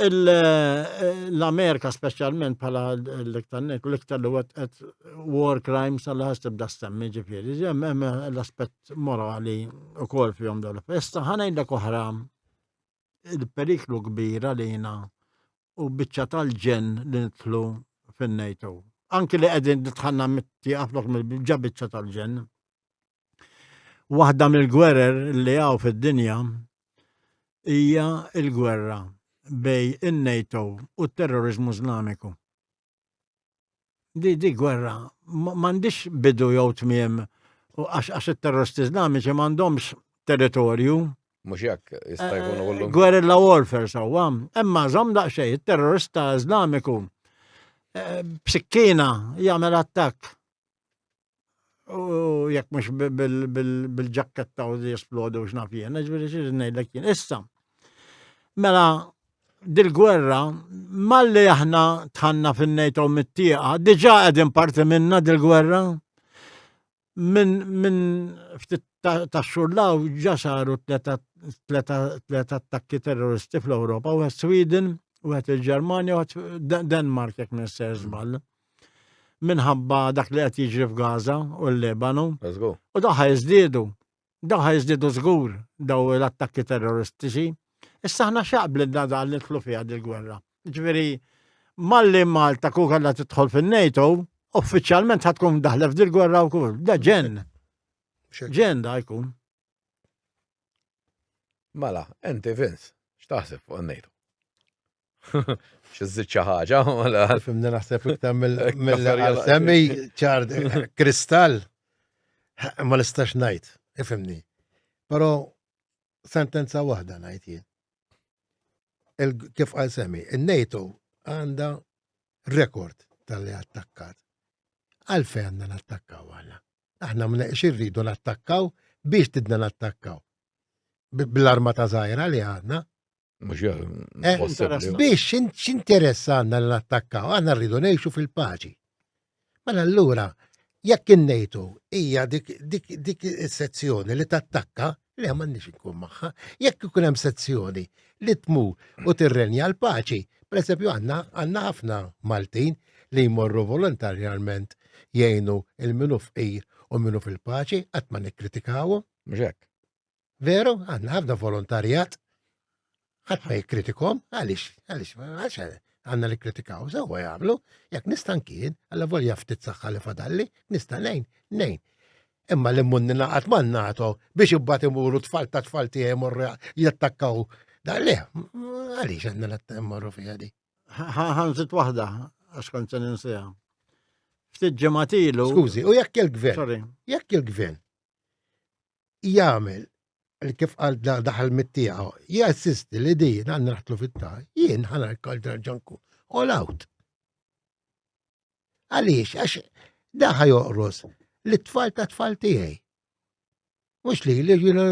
L-Amerika speċjalment bħala l-iktar NATO, l-iktar li wetqet war crimes għal ħas tibda stemmi ġifieri. Hemm l-aspett morali ukoll fihom dawn. Issa ħanejlek oħra il-periklu kbir għalina u biċċa tal-ġenn li nidħlu fin-NATO. Anki li qegħdin nidħalna mit-tieqa flok mill-ġa biċċa tal-ġenn. Waħda mill-gwerer li hawn fid-dinja hija l-gwerra bej in-NATO u t-terrorizmu Iżlamiku. Di di gwerra m'għandix bidu jew tmiem għax it-terroristi Iżlamiċi m'għandhomx territorju. Mhux hekk jista' jkun eh, kollu. Guerrilla warfare sewwa. Imma żomm daqsxejn it-terrorista Iżlamiku eh, b'sikkina jagħmel attakk. U jekk mhux bil-ġakketta u jesplodu u x'naf jien, ġifieri xi ngħidlek jien. Issa, mela dil-gwerra malli aħna tħanna fin-NATO mit-tieqa, diġà qegħdin parti minna dil-gwerra. Minn min ftit ta' xhur law ġa saru tlet attakki terroristi fl-Ewropa, wieħed Sweden, wieħed il-Ġermanja, wieħed Denmark jekk minn ser żball. Minħabba dak li qed jiġri f'Gaza u l-Lebanu. U daħħa jiżdiedu. Daw ħa jiżdiedu żgur daw l-attakki terroristiċi. Issa aħna x'jaqblilna dan li nidħlu fiha dil-gwerra. Ġifieri malli Malta ku kellha tidħol fin-NATO, uffiċjalment ħa tkun daħlet f'dil-gwerra wkoll. Da ġenn. Ġenn da jkun. Mela, inti Vince, x'taħseb fuq in-NATO? Xi xi ħaġa, mela. Fimni naħseb iktar mill-semmi ċar kristall ma nistax ngħid, ifimni. Però sentenza waħda ngħid jien. Kif qal semmi, in-NATO għandha rekord tal-li attakkat. Għalfejn għandna nattakkaw għandna. Aħna ma irridu nattakkaw biex tidna nattakkaw. Bl-armata żgħira li għandna. Mhux eh, Biex x'interess għandna li nattakkaw, aħna rridu ngħixu fil-paċi. Mela allura, jekk in-NATO hija dik dik dik is-sezzjoni li tattakka, li m'għandniex inkun magħha, jekk ikun hemm sezzjoni li tmur u tirrenja l-paċi, pereżempju għandna għandna ħafna Maltin li jmorru volontarjament jgħinu il-minu fqir u minu fil-paċi, qatt ma nikkritikawhom. Mhux hekk. Veru, għandna ħafna volontarjat. Ħadd ma jikkritikom, għaliex, għaliex, għaliex għandna li kritikaw, sewwa jagħmlu, jekk nista' nkien, alla volja ftit saħħa li fadalli, nista' ngħin, ngħin. Imma li munni naqat ma nato biex imbagħad imuru tfal ta' tfal tiegħi jmorru jattakkaw. Da le, għaliex għandna mmorru fiha di. Ħanżit waħda għax kont se ninsiha. Ftit ġimgħat ilu. Skużi, u jekk il-gvern. Jekk il-gvern jagħmel kif qal daħal mit-tieqa, jassisti li din għandna naħtlu fit-ta, jien ħana ġanku all out. Għaliex, għax daħa joqros li t-tfal ta' tfal tiegħi. Mux li, li jina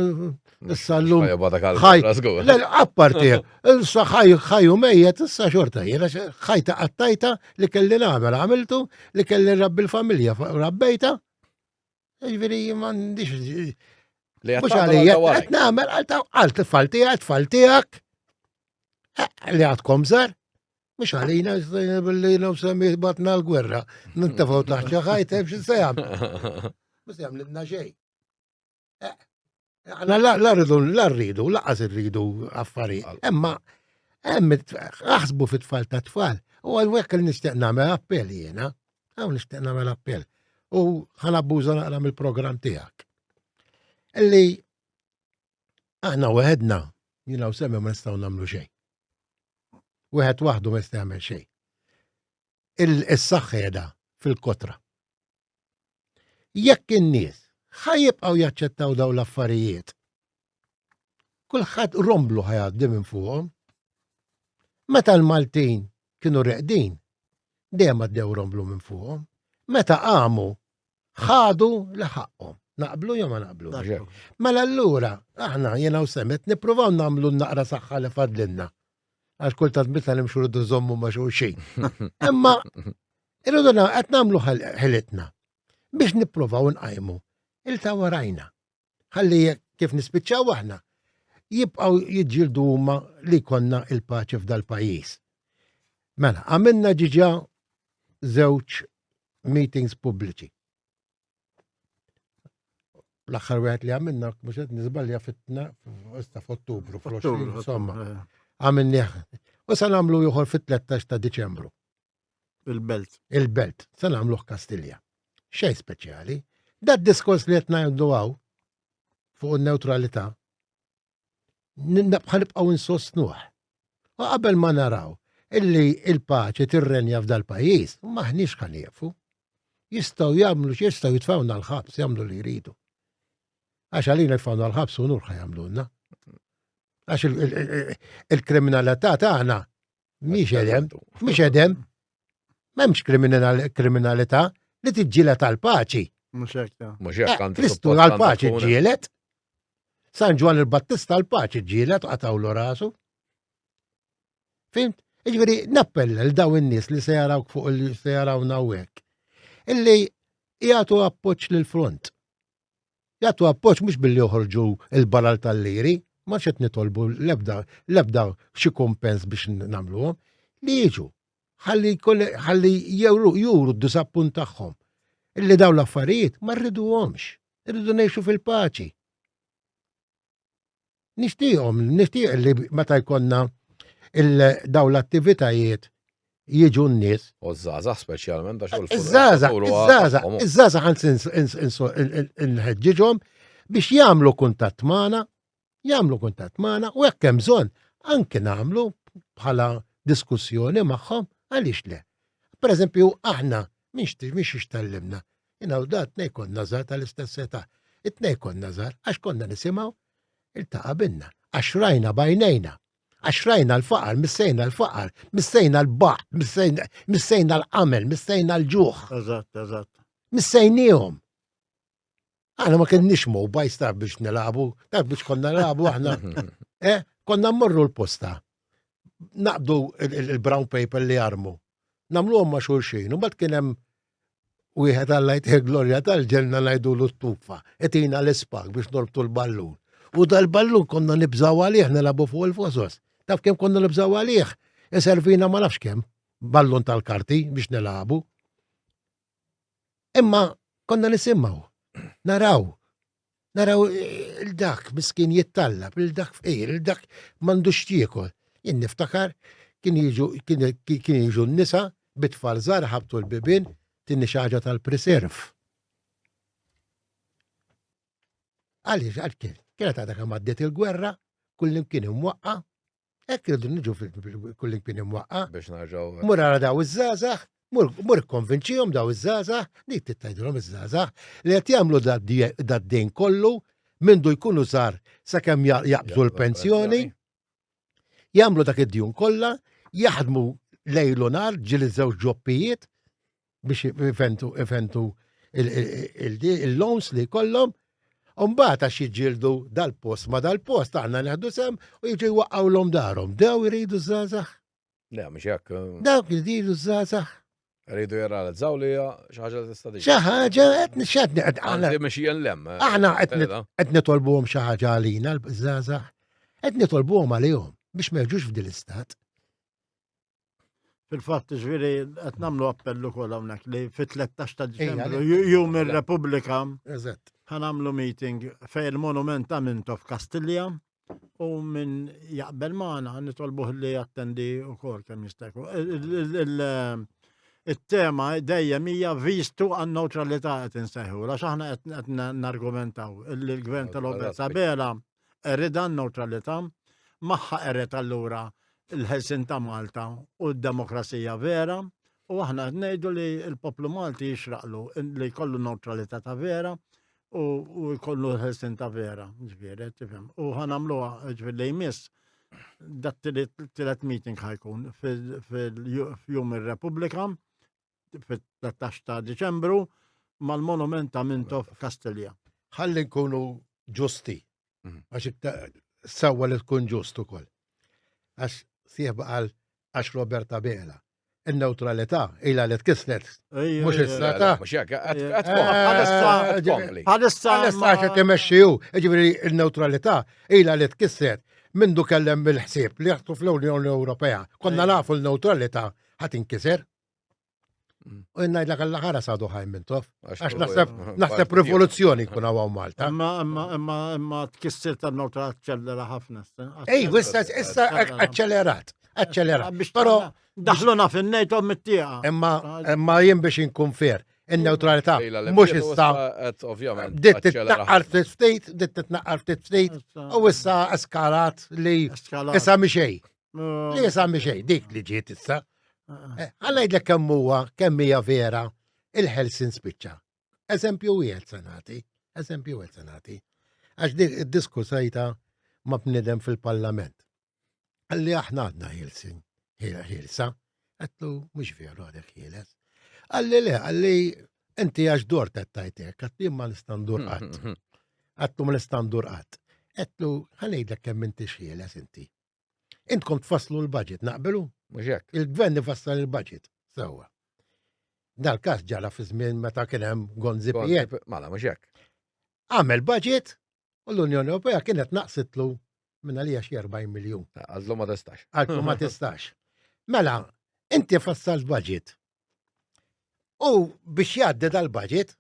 issa l-lum. Ħaj, apparti, issa ħaj ħaj u mejjet, issa xorta, jena ħaj ta' qattajta li kelli nagħmel, għamiltu li kelli rabbi l-familja, rabbejta, Ġifieri m'għandix. Mhux għalija, qed nagħmel għal tfal tiegħek, tfal tiegħek. Eh, li għadkom żar, mhux għalina billi semmi batna l-gwerra. Nintefgħu taħt xi ħajt hemm xi se jagħmel. Mhux se jagħmlilna xejn. Eh, aħna la rridu, la rridu, laqas irridu affarijiet. Imma hemm aħsbu fit-tfal ta' tfal. U għal li nixtieq nagħmel appell jiena. Hawn nixtieq nagħmel appell. U ħanabbuża naqra mill-programm tiegħek. Illi aħna weħedna, jiena u semmi ma nistgħu nagħmlu xejn. Wieħed waħdu ma jista' jagħmel xejn. Il-saħħa qiegħda fil-kotra. Jekk in-nies ħa jibqgħu jaċċettaw dawn l-affarijiet, kulħadd romblu ħa jgħaddi minn fuqhom. Meta l-Maltin kienu reqdin, dejjem għaddew romblu minn fuqhom. Meta qamu, ħadu li ħaqqhom. Naqblu jew ma naqblu? Mela allura, aħna jiena u semet nippruvaw nagħmlu naqra saħħa li fadlinna. Għax kultant meta nimxu rridu żommu ma' xulxin. Imma. Irridu qed nagħmlu ħilitna biex nippruvaw nqajmu il ta' warajna. Ħalli kif nispiċċaw aħna jibqgħu jiġġieldu huma li konna il-paċi f'dal-pajjiż. Mela, għamilna ġiġa żewġ meetings pubbliċi. L-aħħar wieħed li għamilna, mhux qed niżbalja fit-tna f'Ottubru, fl-20, insomma. Eh. Għamilnieh. U se nagħmlu ieħor fit-13 ta' Diċembru. Il-belt. Il-belt, se nagħmluh Kastilja. Xejn speċjali. Dat diskors li qed ngħidu hawn fuq in-newtralità bħal nibqgħu insostnuh. U qabel ma naraw illi il-paċi tirrenja f'dal-pajjiż, maħniex ħa nieqfu. Jistgħu jagħmlu jistgħu jitfgħuna l-ħabs, jagħmlu li jridu. Għax għalina jitfgħuna l-ħabs u nur ħa jagħmlulna. Għax il-kriminalità tagħna mhix edem, mhix edem. M'hemmx kriminalità li tiġġieled għall-paċi. Mhux hekk. Mhux hekk eh, Kristu għall-paċi ġġieled. San Ġwan il-Battista għall-paċi ġġieled qatawlu rasu. Fimt? Iġveri, nappella l daw in-nies li se jarawk fuq li se jarawna hawnhekk. Illi jagħtu appoġġ lill-front. Jagħtu appoġġ mhux billi joħorġu il-baral tal-liri, ma qed nitolbu l-ebda l-ebda xi kumpens biex nagħmluhom, li jiġu ħalli ħalli juru juru d-disappunt tagħhom. Illi dawn l-affarijiet ma rriduhomx, irridu ngħixu fil-paċi. Nixtieqhom, nixtieq li meta jkollna daw l-attivitajiet jiġu n-nies. U ż-żgħażagħ speċjalment għax Iż-żgħażagħ, iż-żgħażagħ, iż-żgħażagħ anzi nħeġġiġhom biex jagħmlu kuntatt magħna, jagħmlu kuntatt magħna u hekk hemm bżonn anke nagħmlu bħala diskussjoni magħhom għaliex le. Per eżempju, aħna mhix mhix ixtallimna. Jina u da tnej konna żgħar tal-istess età. It-tnej konna żgħar għax konna nisimgħu iltaqa' binna, għax rajna bajnejna, għax rajna l-faqar, missejna l-faqar, missejna l-baħ, missejna l-qamel, missejna l-ġuħ. Eżatt, eżatt. Missejnihom. Aħna ma kienniex mobiles taf biex nilagħbu, taf biex konna nilagħbu aħna. Eh, konna mmorru l-posta. Naqbdu il-brown paper li jarmu. Namluhom ma' xulxin, u mbagħad kien hemm wieħed Alla jtih glorja tal-ġenna ngħidulu t-tufa, itina l-ispak biex norbtu l-ballun. U dal-ballun konna nibżaw għalih nilagħbu fuq il-fosos. Taf kemm konna nibżaw għalih? Iservina ma nafx kemm ballun tal-karti biex nilagħbu. Imma konna nisimgħu, naraw, naraw il-dak miskin jittallab, il-dak fqir, il-dak m'għandux jiekol. Jien niftakar kien jiġu kien jiġu n-nisa bit-tfal żgħar ħabtu l-bibien tinni xi ħaġa tal-preserv. Għaliex għal kien kienet għadha kemm għaddiet il-gwerra, kullimkien imwaqqa, Hekk irridu niġu kullimkien imwaqqa. Biex narġgħu. Mur ara daw iż-żgħażagħ, mur konvinċihom daw iż-żgħażagħ, dik tgħidilhom iż-żgħażagħ li qed jagħmlu dad-dejn kollu mindu jkunu żgħar sakemm jaqbżu l-pensjoni, jagħmlu dak id-djun kollha, jaħdmu lejl u nar ġieli żewġ ġobbijiet biex ifentu ifentu il-loans li jkollhom Umbagħad għax jiġġieldu dal-post ma dal-post aħna neħdu sem u jiġu jwaqqgħulhom darhom. Dew iridu żgħażagħ? Le, mhux hekk. Dawk iridu żgħażagħ. Rridu jirrealizzaw li hija xi ħaġa li tista' tiġi. Xi ħaġa qed nixxed aħna. Mhix lem. Eh, aħna qed nitolbuhom xi ħaġa għalina l-żgħażagħ. Qed nitolbuhom għalihom biex ma jiġux f'dil istat. Fil-fatt, ġviri, qed nagħmlu appellu ukoll hawnhekk li fit-13 ta' Diċembru, jum ir-Repubblika, Eżatt. ħanamlu meeting fejn il-monument ta' Mintoff Kastilja u min jaqbel magħna nitolbuh li jattendi wkoll kemm jista' jkun. Il-tema dejjem hija vistu għan-neutralità qed insejħu, għax aħna qed nargumentaw li l-gvern ta' Robert Abela Qeridha n-newtralità, magħha qered allura l-ħelsien ta' Malta u d-demokrazija vera u aħna qed ngħidu li l-poplu Malti jixraqlu li jkollu newtralità ta' vera u jkollu l-ħelsien ta' vera, ġifieri, tifhem. U ħa nagħmluha ġifieri li jmiss dat tielet meeting ħajkun fil-jum ir-Repubblika fit-13 ta' Diċembru mal-monument ta' Mintoff Kastilja. Ħalli nkunu ġusti, mhm. għax sewwa li tkun ġust ukoll. Għax sieħba qal għax Roberta Bela. Il-neutralità ilha li tkissret. Mhux issa ta' Mhux hekk, qed tkompli. Bħalissa Bħalissa qed imexxi hu, jiġifieri il-neutralità ilha li tkissret mindu kellem bil-ħsieb li jaħtu fl-Unjoni Ewropea. Konna nafu l-neutralità ħadd inkiser. Mm. U ngħidlek alla ħara sadu ħaj minn tof. Għax naħseb naħseb rivoluzzjoni jkun hawn Malta. Imma imma imma imma tkissir tan-newtral aċċellera ħafna. Ej, issa issa aċċellerat, aċċellerat. Però daħluna fin-NATO mit-tieqa. Imma imma jien biex inkun fair, in-neutralità mhux issa ovvjament. Dit titnaqqar ftit ftit, dit titnaqqar ftit ftit, u issa eskalat li issa mixej. Li issa mixej, dik li ġiet issa. Eh, Għalla jidlek kemm huwa, kemm hija vera, il-ħelsin spiċċa. Eżempju wieħed se nagħti, eżempju wieħed se nagħti. Għax dik id-diskusajta ma' bnidem fil-parlament. Għalli aħna għadna ħilsin, ħilsa, għatlu mhux veru għadek ħieles. Għalli le, għalli inti għax dur tajtek, għatlu ma nista' ndur qatt. Għatlu ma nista' ndur qatt. Għatlu ħanejdlek kemm inti ħieles inti. Intkom tfasslu l-budget, naqbelu? Mhux hekk. Il-gvern ifassal il-budget. Sewwa. Dal-każ ġara fi żmien meta kien hemm Gonzi PN. Mela mhux hekk. Għamel budget u l-Unjoni Ewropea kienet naqsitlu minn għalija xi 40 miljun. Għallu ma tistax. Għallu ma tistax. Mela, inti fassalt budget. U biex jgħaddi dal-budget,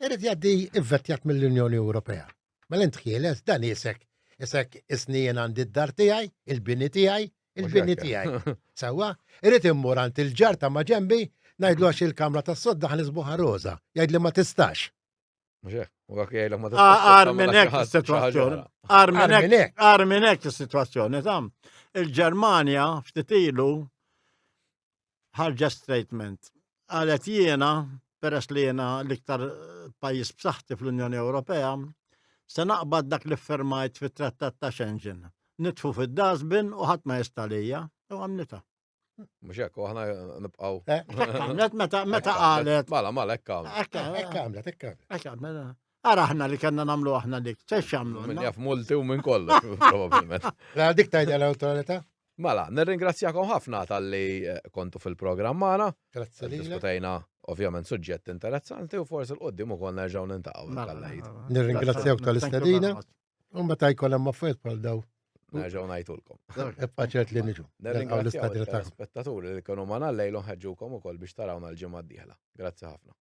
irid jgħaddi ivvettjat mill-Unjoni Ewropea. Mela int ħieles dan isek, isek isni jien għandi d-dar tiegħi, il-bini tiegħi, il-bini tiegħi. Sewwa, irid immur għand il-ġar ta' ma' ġembi, ngħidlu għax il-kamra tas-sodda ħa nisbuħa roża, jgħidli ma tistax. Mhux hekk, u għak jgħidlek ma tistax. Għar minn hekk is-sitwazzjoni. Għar minn hekk, għar minn hekk is-sitwazzjoni tam. Il-Ġermanja ftit ilu ħarġet statement. Qalet jiena, peress li jiena l-iktar pajjiż b'saħħti fl-Unjoni Ewropea, se naqbad dak li ffirmajt fit-Trattat ta' Schengen. Nitfu fid-dustbin u ħadd ma jista' lija u għamlitha. Mhux hekk, u aħna nibqgħu. Eh? Għamlet meta meta qalet. Mela, mela hekk għamlet. Hekk għamlet, hekk għamlet. Hekk għamlet. Ara aħna li kellna nagħmlu aħna dik, se x'għamlu. Min jaf multi u minn kollox, probabbilment. La dik tajda l-awtorità? Mela, nirringrazzjakom ħafna talli eh, kontu fil-programm magħna. Grazzi lilek. Diskutejna ovvjament suġġett interessanti u forsi l-qoddim ukoll nerġgħu nintaqgħu Mela, Alla jrid. Nirringrazzjawk tal-istedina. U meta jkun hemm affarijiet bħal daw, Nerġgħu ngħidulkom. ibqa' ċert li niġu. Nilqgħu Nirringrazzjaw l-istedina tagħkom. it-telespettaturi li kienu magħna llejl u nħeġġukom ukoll biex tarawna l-ġimgħa d-dieħla. Grazzi ħafna.